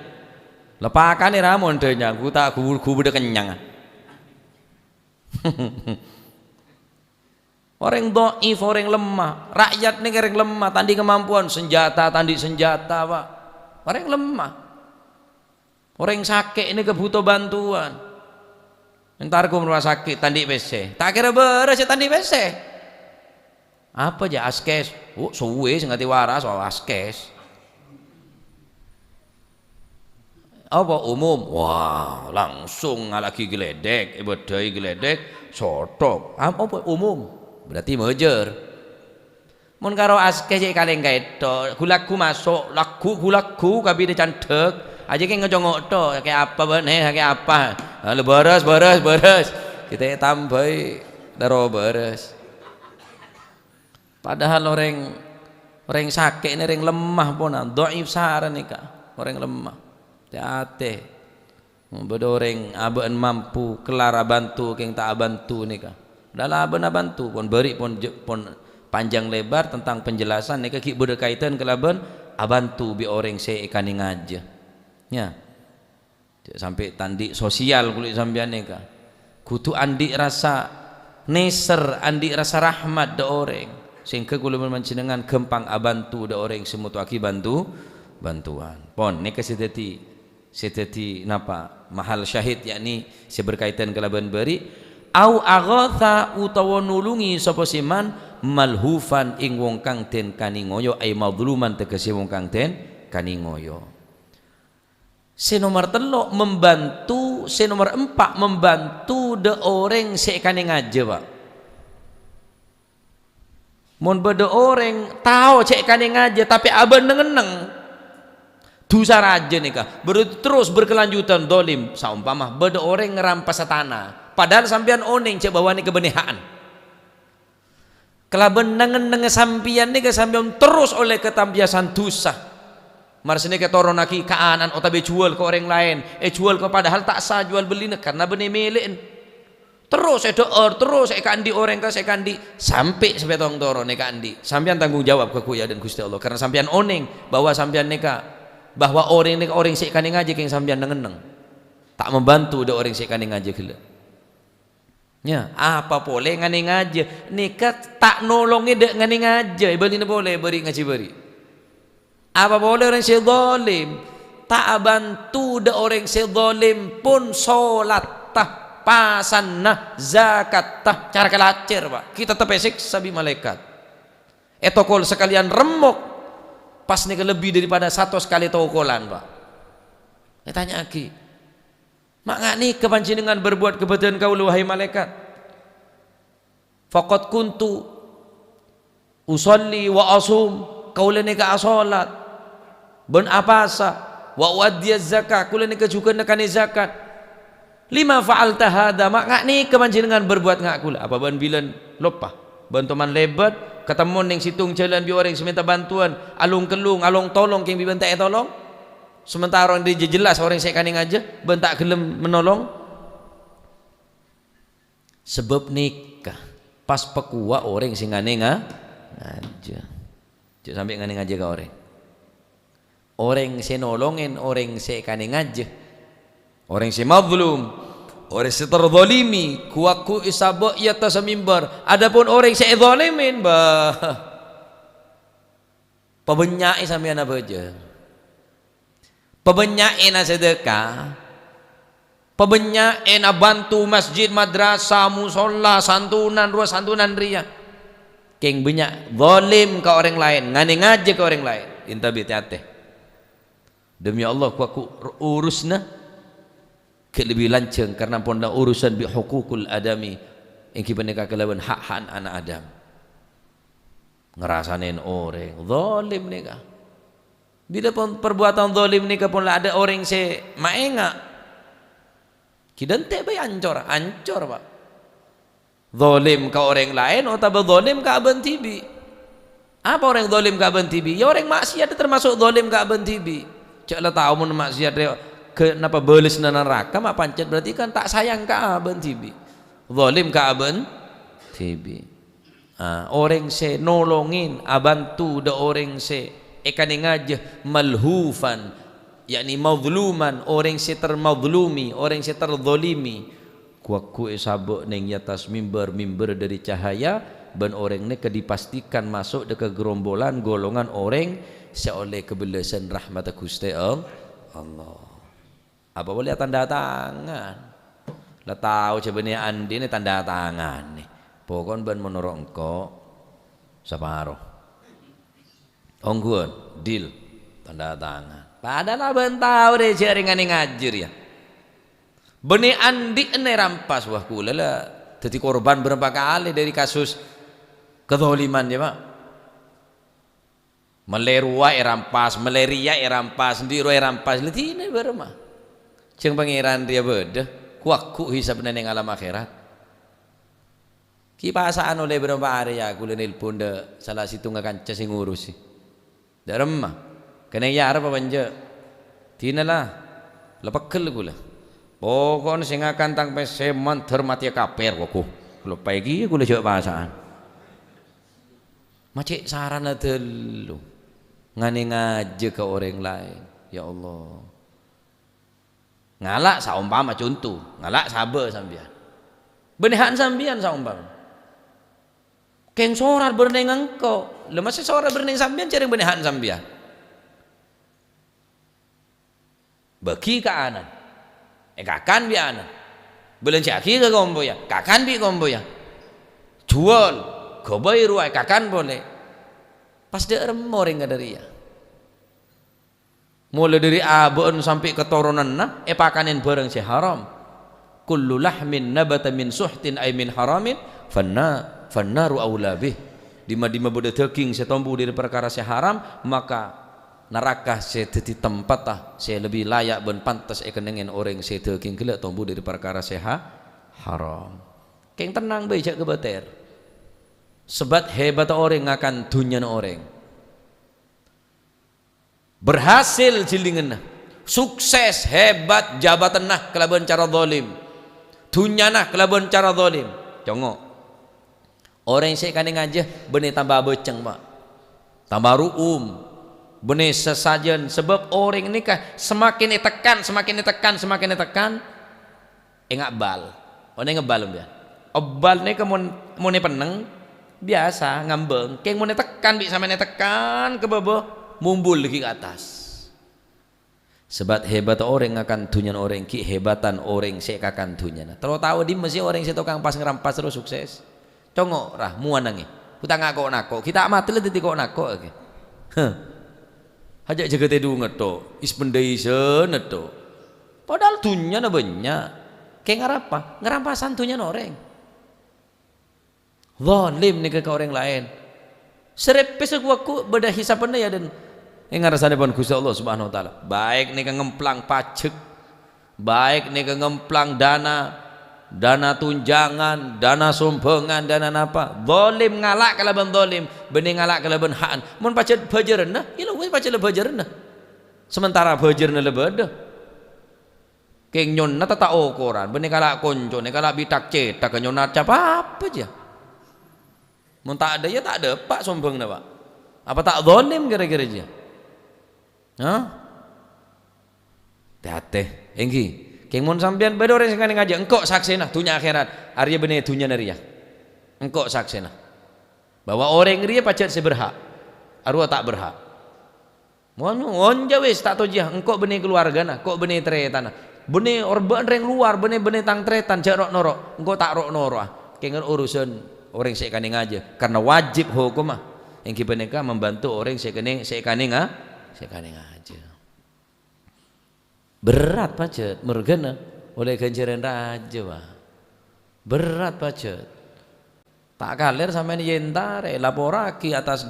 La pakanè ra mon dhânyang, ghu ta', ghu, ghu bâdâ kennyang. Orèng dhaif, orèng lemah. Rakyat nèka orèng lemah, ta' andi' kamampowan, sanjhâta, ta' andi' sanjhâta, Pak. Orèng lemah. Orèng sakè' nèka bhuto bhântowan. Entar ka rumah sakit, ta' andi' pèssè. Ta' kèra bârâs sè ta' andi' pèssè. Apa jâ, askes? Oh, suwi sè ngatè waras, oh, askes. Apa umum? Wah, langsung ngala'aghi gledek, èbâddhâi gledek, sothok. Apa umum? Berarti majâr. Mon karo askes cè' kalèng kaètto, ghu-lagghu maso', lagghu ghu-lagghu kabidhâ candhâk, ajâ kè ngoco-ngoco, "Kè apa bâ'na, kè apa?" Ah, la bârâs, bârâs, bârâs. Kita tambâi terro bârâs. Padahal orèng, orèng sakè' nè orèng lemah pona, dhaif sara nèka, orèng lemah. Tè-atè. Bâdâ orèng abâ'na mampu kellar abhânto kèng ta' abhânto nèka. Dâlâ abâ'na abhânto, pon bâri' pon je-, pon panjang lebar tentang penjelasan nèka ghi' bâdâ kaètan kalabân abhânto bi' orèng sè èkanèngajâ. Ya. Jâ' sampè' ta' andi' sosial kulâ sampèyan nèka. Kodhu andi' rassa nèser, andi' rassa rahmat dâ' orèng. Sehingga kulâ bân panjhennengngan ghâmpang abhânto dâ' orèng sè moto'aghi bhânto-, bhântowan. Pon, nèka sè dhâddhi sè dhâddhi napa? Mahal syahid, yakni sè berkaitan kalabân bâri', au aghatsa, utawa nulungi sapa sè man, malhufan, ing wong kang den kaningoyo, ai madzluman, tegese wong kang den kaningoyo. Sè nomer tello', membantu, sè nomer empa', membantu dâ' orèng sè èkanèngajâ, Pak. Mon bâdâ orèng tao jhâ' èkanèngajâ, tapè abâ' neng-enneng, dhusa rajâ nèka, berarti terros berkelanjutan dholim. Saompama bâdâ orèng ngarampasa tana, padahal sampèyan onèng jhâ' bahwa nèka bânnè ha'na. Kalabân neng-ennengnga sampèyan nèka sampèyan terros ollè katampiyasan dhusa. Mara sanèka ètoronnaghi ka ana'na otabâ èjhuwâl ka orèng laèn, èjhuwâl ka, padahal ta' sah juwâl bellina karna bânnè mèlè'na. Terros èdhâ'âr, terros èkaandi' orèng ka sè èkaandi', sampè' sapètong toron èkaandi'. Sampèyan tanggung jawab ka koya dâ' Ghustè Allah, karna sampèyan onèng bahwa sampèyan nèka, bahwa orèng nèka orèng sè èkanèngajâ kèng sampèyan neng-enneng. Ta' mambantu dâ' orèng sè èkanèngajâ ghellâ'. Ya, apa polè nganèngajâ? Nèka ta' nolongè dâ' nganèngajâ, èbâlina polè bâri' ngajhi bâri'. Apa polè orèng sè dholim? Ta' abhânto dâ' orèng sè dholim pon solatta, pasanna, zakatta, cara kalacèr, Pak. Ghi' tettep èsèksa bi' malaèkat. Ètokol sakalèyan remmok, pas nèka lebbi daripada satos kalè tokolan, Pak. Ètanya'aghi, "Ma' nga' nèka panjhennengngan berbuat ka bâdân kaulâ, wahai malaèkat?" "Faqad kuntu usalli wa asum," kaulâ nèka asolat bân apasa, "wa uaddiyaz zakah," kaulâ nèka jhughân nèkanè zakat. "Lima fa'alta hadza?" "Ma' nga' nèka panjhennengngan berbuat nga' kaulâ?" "Apa bâ'na bilân loppa? Bâ'na toman lèbât, katemmo neng sèttong jhâlân bi' orèng sè mènta bhântowan, along-kellong, along-tolong kèng bi' bâ'na ta' ètolong? Sementara orèng rèya jelas orèng sè èkanèngajâ, bâ'na ta' ghellem menolong?" Sabâb nèka, pas pakowa orèng sè nganènga-, ngajâ. Jhâ' sampè' nganèngajâ ka orèng. Orèng sè nolongè orèng sè èkanèngajâ. Orèng sè mazlum, orèng sè terdolimi, ghu-lagghu èsabâ' è attassa mimbar. Adapun orèng sè èdholimè, bâh, pabânnya'è sampèyan abhâjâng. Pabânnya'è na-, sadâka, pabânnya'è na-, bhânto masjid, madrasah, musholla, santunan, rowa santunan rèya. Kèng bânnya' dholim ka orèng laèn, nganèngajâ ka orèng laèn. Èntabè, tè-atè. Demi Allah, ghu-lagghu urusanna ghi' lebbi lanjhâng karna pon urusan bi' huququl adami, èngghi panèka kalabân hak-hak ana' Adam. Ngarasanè orèng, dholim nèka. Bilâ pon parbuwâtan zalim nèka pon la adâ' orèng sè maènga', ghi' dântè' bhâi ancor, ancor, Pa'. Zalim ka orèng laèn otabâ zalim ka abâ'na dhibi'. Apa orèng zalim ka abâ'na dhibi'? Ya, orèng ma'siyat tamaso' zalim ka abâ'na dhibi'. Jhâ' la tao mon ma'siyat rè-, ghâ-, napa bâlessâna naraka, ma' pancèt berarti kan ta' sayang ka abâ'na dhibi'. Zalim ka abâ'na dhibi'. Ah, orèng sè nolongè, abhânto dâ' orèng sè èkanèngajâ, malhufan, yakni mazluman, orèng sè termazlumi, orèng sè terzalimi. Ghu-lagghu èsabâ' neng è attas mimbar, mimbar dâri cahaya, bân orèng nèka dipastikan maso' dâ' ka gerombolan golongan orèng sè ollè kabellâsân rahmatta Ghustè All-, Allah. Apa polè tanda tangan? La tao jâ bânnè andi'na tanda tangan nè. Pokon bân mon noro' engko' saparo. Ongghuwân, deal, tanda tangan. Padahal abâ'na tao rè jâ' rèng nganèngajâ rèya. Bânnè andi'na èrampas, wah, kaulâ la dhâddhi korban bârâmpa kalè dâri kasus kezaliman, yâ, Pa'. Mellè rowa èrampas, mellè rèya èrampas, endi' rowa èrampas, la dinah bârâmma. Jhâng Pangèran rèya bâdâ, ghu-lagghu hisabbhâ neng alam akhèrat. Ghi' pasa'an ollè bârâmpa arè, yâ, kaulâ nelpon dâ' sala sèttonga kanca sè ngurusè. Dâ' remma, kennèng èyarep apa enjâ'? Dinah la, la peggel kaulâ. Pokokna sè ngakan tang pèssè mandhâr matèya kapèr, wah, ghu, loppaè kèya kaulâ jhâ' pasa'an. Ma' cè' sarana ghâllu, nganèngajâ ka orèng laèn. Ya Allah. Ngala' saompama, conto, ngala' sabâ sampèyan. Bânnè ha'na sampèyan saompama. Kèng sorat bârâ' neng engko'. La maskè sorat bârâ' neng sampèyan, jhâreng bânnè ha'na sampèyan. Bâgi ka ana'na. Èkakan bi' ana'na. Bâlânjhâ'aghi ka kompoyya, kakan bi' kompoyya. Juwâl, ghâbây rowa èkakan polè. Pas dâ' remma orèng kadâ' rèya. Mola dâri abâ'na sampè' katoronanna èpakanè bhârâng sè haram. "Kullu lahmin nabata min suhtin ay min haramin fanna-, fannaru aula bih." Dimma-dimma bâdâ dâging sè tombu dâri parkara sè haram, maka naraka sè dhâddhi tempatta sè lebbi layak bân pantes èkennengngè orèng sè dâging ghellâ' tombu dâri parkara sè ha-, haram. Kèng tennang bhâi, jhâ' ghâbâtèr. Sabâb hebatta orèng ngakan dhunnyana orèng. Berhasil jhillinganna, sukses, hebat, jabatanna kalabân cara zalim, dhunnyana kalabân cara zalim. Congo'. Orèng sè èkanèngajâ bânnè tamba abhâceng, Pa'. Tamba ru'um. Bânnè sasajân, sabâb orèng nèka samakin ètekan, samakin ètekan, samakin ètekan, Ènga' bal. Onèng bal, sampèyan? Bal nèka mon, mon èpennèng, biyasa ngambâng. Kèng mon ètekan, bi' sampèyan ètekan ka bâbâ, mumbul ghi' ka attas. Sabâb hebatta orèng ngakan dhunnyana orèng ghi' hebatta orèng sè èkakan dhunnyana. Terro tao dimma sè orèng sè tokang pas-ngrampas terro sukses? Congo', ra, mowa nangè. Ghu ta' nga' ko'-nako', ghi' ta' matè la dhâddhi ko'-nako', ghi. Heh. Hajâ' jâgâ tèdungnga tho, is bendhâisana tho. Padahal dhunnyana bânnya'. Kèng arapa? Ngarampasana dhunnyana orèng. Zalim nèka ka orèng laèn. Sarèpèssa ghu-lagghu bâdâ hisabbhânna, yâ, dân è ngarsanèpon Ghustè Allah Subhanahu wa Ta'ala. Baik nèka ngemplang pajhâk, baik nèka ngemplang dana, dana tunjangan, dana sombhângan, dana napa. Zalim ngala' kalabân zalim, bânnè ngala' kalabân ha'na. Mon pajhât bhâjârânna, yâ la wis pajhât la bhâjârânna. Samentara bhâjârânna la bâdâ. Kèng nyonna ta' ta' okoran, bânnè kala' koncona, kala' bi' thak-cèthak, nyonna acap apa jiyâ? Mon ta' adâ', yâ ta' dâpa' sombhângnga, Pa'. Apa ta' zalim kèra-kèra jiyâ? Hah? Tè-atè, èngghi. Kèng mon sampèyan bâdâ orèng sè nganèngajâ, engko' saksèna, dhunnya akhèrat, arèya bânnè dhunnyana rèya. Engko' saksèna. Bahwa orèng rèya pajhât sè berhak, arowa ta' berhak. Mon, mon jâ wis, ta' tojjhiyâ, engko' bânnè kalowargana, engko' bânnè tarètanna. Bânnè orbâ'ân rèng lowar, bânnè, bânnè tang tarètan, jhâ' ro'-noro', engko' ta' ro'-noro'a. Kèng urusan orèng sè èkanèngajâ, karna wajib hokomma, èngghi panèka mambantu orèng sè èkanè-, sè èkanènga-, sè èkanèngajâ. Berrâ' pajhât, merghâna ollè ghânjhârân rajâ, Pa'. Berrâ' pajhât. Ta' kalèr sampèyan èntarè, laporraghi atas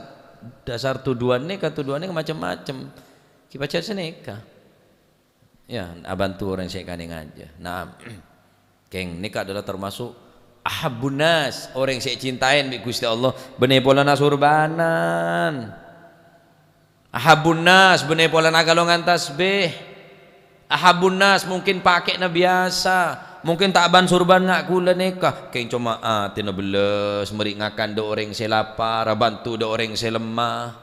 dasar tuduhan nèka, tuduhan nèka macem-macem. Ki pajhât sanèka. Ya, abhânto orèng sè èkanèngajâ. Naam. Kèng, nèka adalah termasuk ahabbun nas, orèng sè ècintaè bi' Ghustè Allah, bânnè polana surbanan. Ahabbun nas, bânnè polana kalongan tasbih. Ahabbun nas, mungkin pakè'na biyasa. Mungkin ta' bân surban nga' kaulâ nèka. Kèng coma atèna bellâs, mèrè ngakan dâ' orèng sè lapar, abhânto dâ' orèng sè lemma.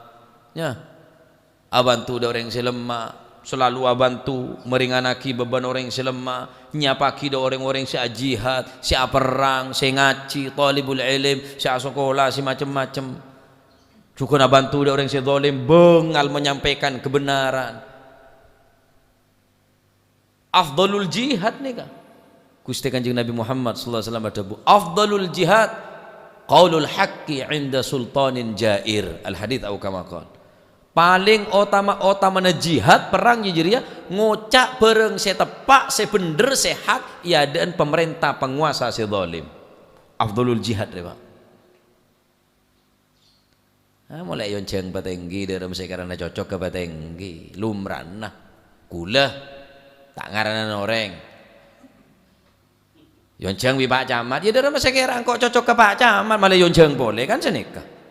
Ya. Abhânto dâ' orèng sè lemma, salalu abhânto, mèrèngannaghi bhâbhân orèng sè lemma, nyapaghi dâ' orèng-orèng sè ajihad, sè aperrang, sè ngajhi, thalibul ilm, sè asakola, sè macem-macem. Jhughân abhânto dâ' orèng sè zalim, bângal menyampaikan kebenaran. Afdhalul jihad nèka. Ghustè Kanjeng Nabi Muhammad sallallahu alaihi wasallam adhâbu, "Afdhalul jihad qaulul haqqi 'inda sultanin jair." Al-hadits au kama qal. Palèng otama-otamana jihad perrang jârèya ngoca' bhârâng sè teppa', sè bhendher, sè hak è adâ'na pamarènta, panguwasa sè zalim. Afdhalul jihad, rè, Pak. Ah, molaè èyonjhâng patèngghi, dârâmma sè karana cocok ka patèngghi, lumrana. Kaulâ, ta' ngaranana orèng. Èyonjhâng bi' Pak Camat, ya dârâmma sè kèra engko' cocok ka Pak Camat, malè èyonjhâng polè, kan sanèka.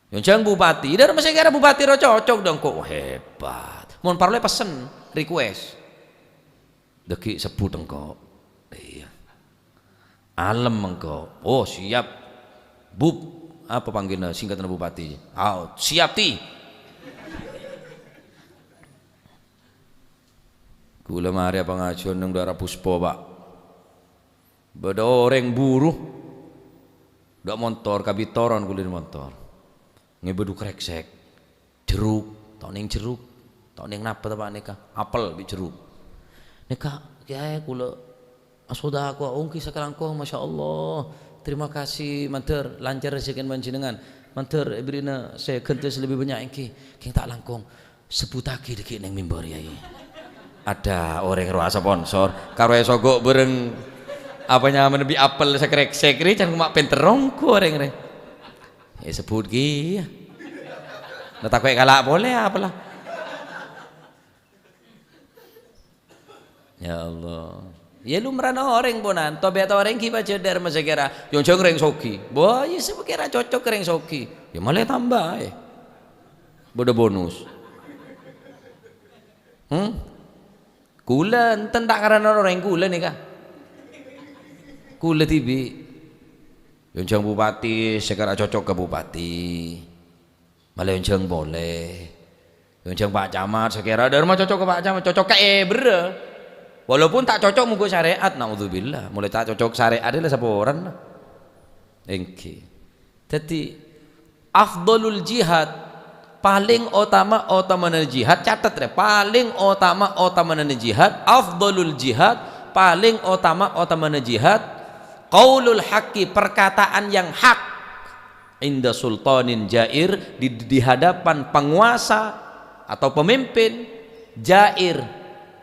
Èyonjhâng bupati, dârâmma sè kèra bupati rowa cocok, dâ' engko'. Wah, hebat. Mon parlo pessen, request. Dhâggi' sebbhut engko'. Iyâ. Alem engko'. Oh, siap. Bub, apa panggilanna singkatna bupati? Ah, siap, Ti. Kaulâ marè pangajiân neng Dara Puspa, Pak. Bâdâ orèng buru. Dâ' montor, kabit toron kaulâ dâri montor. Ngèbâ du krèksèk. Jeruk, ta' onèng jeruk. Ta' onèng napa ta' panèka? Apel bi' jeruk. Nèka, kèyaè kaulâ asodako, ongghu sakalangkong, masyaallah. Terima kasih, mandhâr lancar rejhekkèna panjhennengngan. Mandhâr èbèrri'na sè ghântè sè lebbi bânnya' èngghi. Kèng ta' langkong. Sebbhuttaghi dhâggi' neng mimbar, Yai. Adâ orèng rowa sponsor, karo èsogo' bhâreng apa nyamana bi' apel sakrèksèk rè, can koma pènter ongghu orèng rè. Èsebbhut kèya. Lah tako' èkala' polè apa la? Ya Allah. Ya lumrana orèng, ponan. Tobiyat orèng ghi' pajhât dârâmma sè kèra. Èyonjhâng rèng soghi. Wah, ya sè kèra cocok rèng soghi. Ya malè tambâi. Bâdâ bonus. Hmm? Kaulâ enten ta' ngaranana orèng kaulâ nèka. Kaulâ dhibi'. Èyonjhâng bupati, sè kèra cocok ka bupati. Malè èyonjhâng polè. Èyonjhâng Pak Camat, sè kèra dârâmma cocok ka Pak Camat, cocok ka èbherrâ. Walaupun ta' cocok mongghu syarè'at, naudzubillah. Molaè ta' cocok syarè'at la saporana. Èngghi. Dhâddhi, afdhalul jihad, palèng otama-otamana jihad, catet rè, palèng otama-otamana jihad, afdhalul jihad, palèng otama-otamana jihad, qaulul haqqi, perkataan yang hak, inda sultanin jair, di, di hadapan penguasa atau pemimpin jair,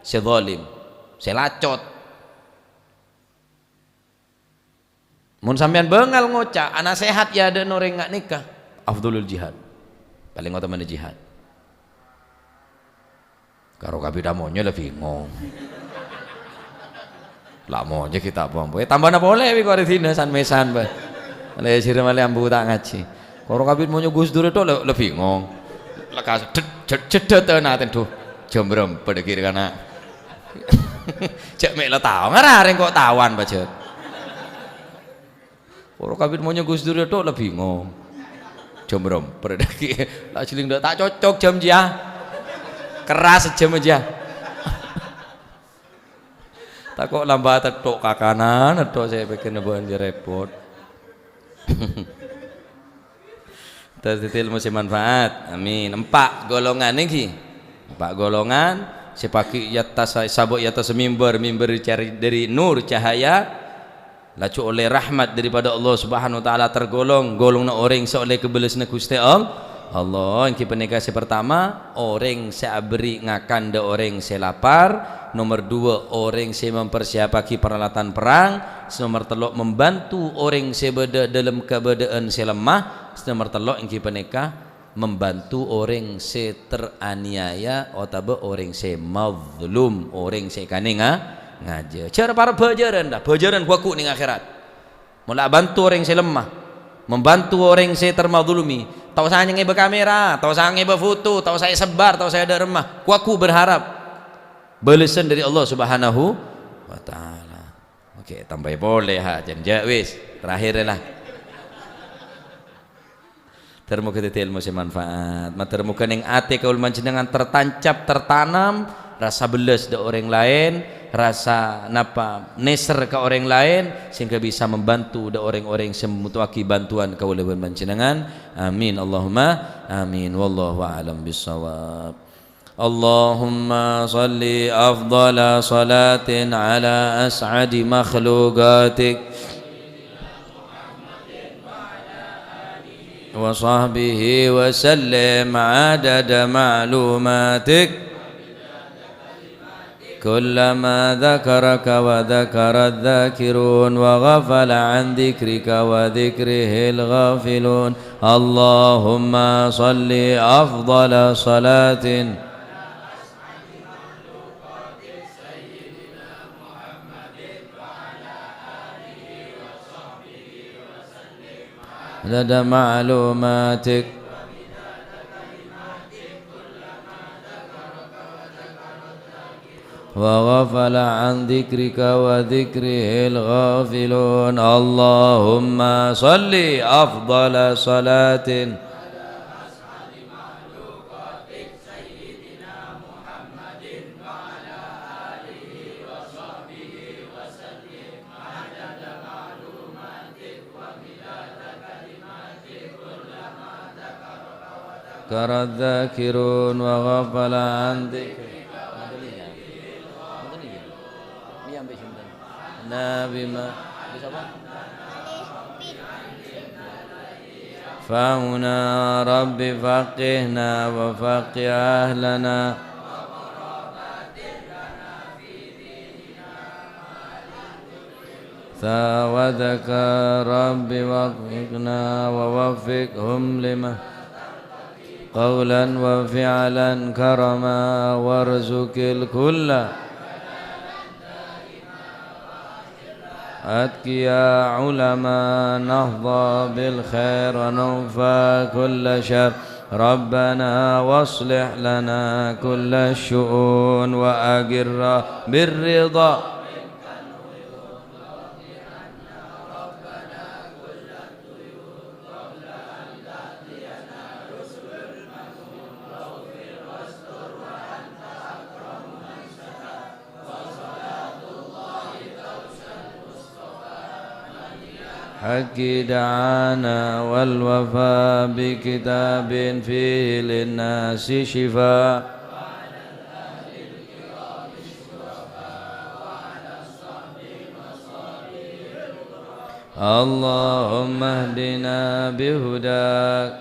sè zalim, sè lacot. Mon sampèyan bângal ngoca', anasèhat è adâ'na orèng nga' nèka, afdhalul jihad. Palèng otamana jihad. Karo kabit amonyo la bingong. La amonyo ghi' ta' apa-apa. Eh, tambâna polè wi kok arè dinna san-mèsan, bâ. Malè sira malè ambu ta' ngajhi. Karo kabit monyo Gus Dur tok la, la bingong. La kas-, ded-, jed-, jedet tena tendo. Jam berempat kira kana. Cek mek la tao, ngarareng kok tawan, Pak Jod. Ora kabit monyo Gus Dur tok la bingung. Jam berempat lagi. La jeling dak tak cocok jam jia. Keras jam aja. Tak kok lambat tok kakanan, tok saya pikir nebuan repot. Terus itu ilmu sing manfaat. Amin. Empat golongan niki. Empat golongan. Sepagi atas sabuk atas mimbar, mimbar cari dari nur cahaya. Laju oleh rahmat daripada Allah Subhanahu wa Ta'ala tergolong golongna oreng sè oleh kebelesna Guste Allah. Allah, enggi paneka sè pertama, oreng sè aberi ngakan dha oreng sè lapar. Nomor dua, oreng sè mempersiapagi peralatan perang. Nomor tello, membantu oreng sè bada dalam keadaan sè lemah. Nomor tello, enggi paneka membantu orèng sè teraniaya otabâ orèng sè mazlum, orèng sè èkanènga-, ngajâ. Jhâ' para bhâjârân, la, bhâjârân ghuwâghu neng akhèrat. Mola abhânto orèng sè lemma, membantu orèng sè termazlumi. Ta' osa ngèbâ kamera, ta' osa ngèbâ foto, ta' osa èsebbhâr, ta' osa èdhâ' remma. Ghuwâghu berharap bâlessan dâri Allah Subhanahu wa Ta'ala. Oke, tambâi polè, ha, jhân jhâ', wis. Terakhir, la. Ter-moghâ dhâddhi èlmo sè manfaat. Mater moghâ neng atè kaulâ panjhennengngan tertancap, tertanam rasa bellas dâ' orèng laèn, rasa napa, nèser ka orèng laèn, sehingga bisa membantu dâ' orèng-orèng sè membutuhaghi bantuan kaulâ bân panjhennengngan. Amin, Allahumma amin. Wallahu a'lam bissawab. اللهم صل أفضل صلاة على أسعد مخلوقاتك وصحبه وسلم عدد معلوماتك. كلما ذكرك وذكر الذاكرون وغفل عن ذكرك وذكره الغافلون. اللهم صل أفضل صلاة عدد معلوماتك. وغفل عن ذكرك وذكره الغافلون. اللهم صل أفضل صلاة ذكر الذاكرون وغفل عن ذكر. Nah, bima. فهنا رب فقهنا وفقه أهلنا. ثا وذكى رب وفقنا ووفقهم لما قولا وفعلا كرما وارزق الكل أتقيا علما نحظى بالخير وننفى كل شر. ربنا واصلح لنا كل الشؤون وأقر بالرضا. حق دعانا والوفاء بكتاب فيه للناس شفاء. اللهم اهدنا بهداك.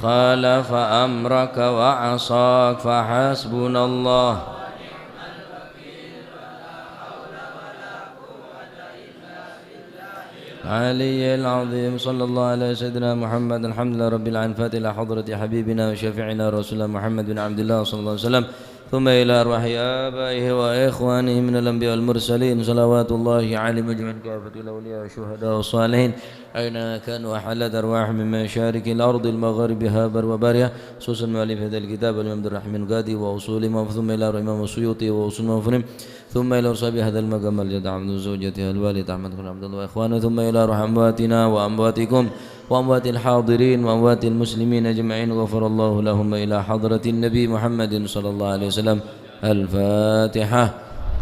خالف أمرك وعصاك فحسبنا الله. العلي العظيم. صلى الله على سيدنا محمد. الحمد لله رب العالمين. فاتحة إلى حضرة حبيبنا وشفيعنا رسول الله محمد بن عبد الله صلى الله عليه وسلم. ثم إلى أرواح آبائه وإخوانه من الأنبياء والمرسلين، صلوات الله عليهم أجمعين، كافة الأولياء والشهداء والصالحين، أينما كانوا وحلت أرواحهم من مشارق الأرض لمغاربها برها وبحرها، خصوصا مؤلف هذا الكتاب الإمام عبد الرحمن القاضي وأصولهم، ثم إلى أرواح الإمام السيوطي وأصول مفاهيم، ثم إلى أصحاب هذا المقام الجد أحمد وزوجته الوالد أحمد بن عبد الله وإخوانه، ثم إلى أرواح أمواتنا وأمواتكم وأموات الحاضرين وأموات المسلمين أجمعين، غفر الله لهم، إلى حضرة النبي محمد صلى الله عليه وسلم. الفاتحة.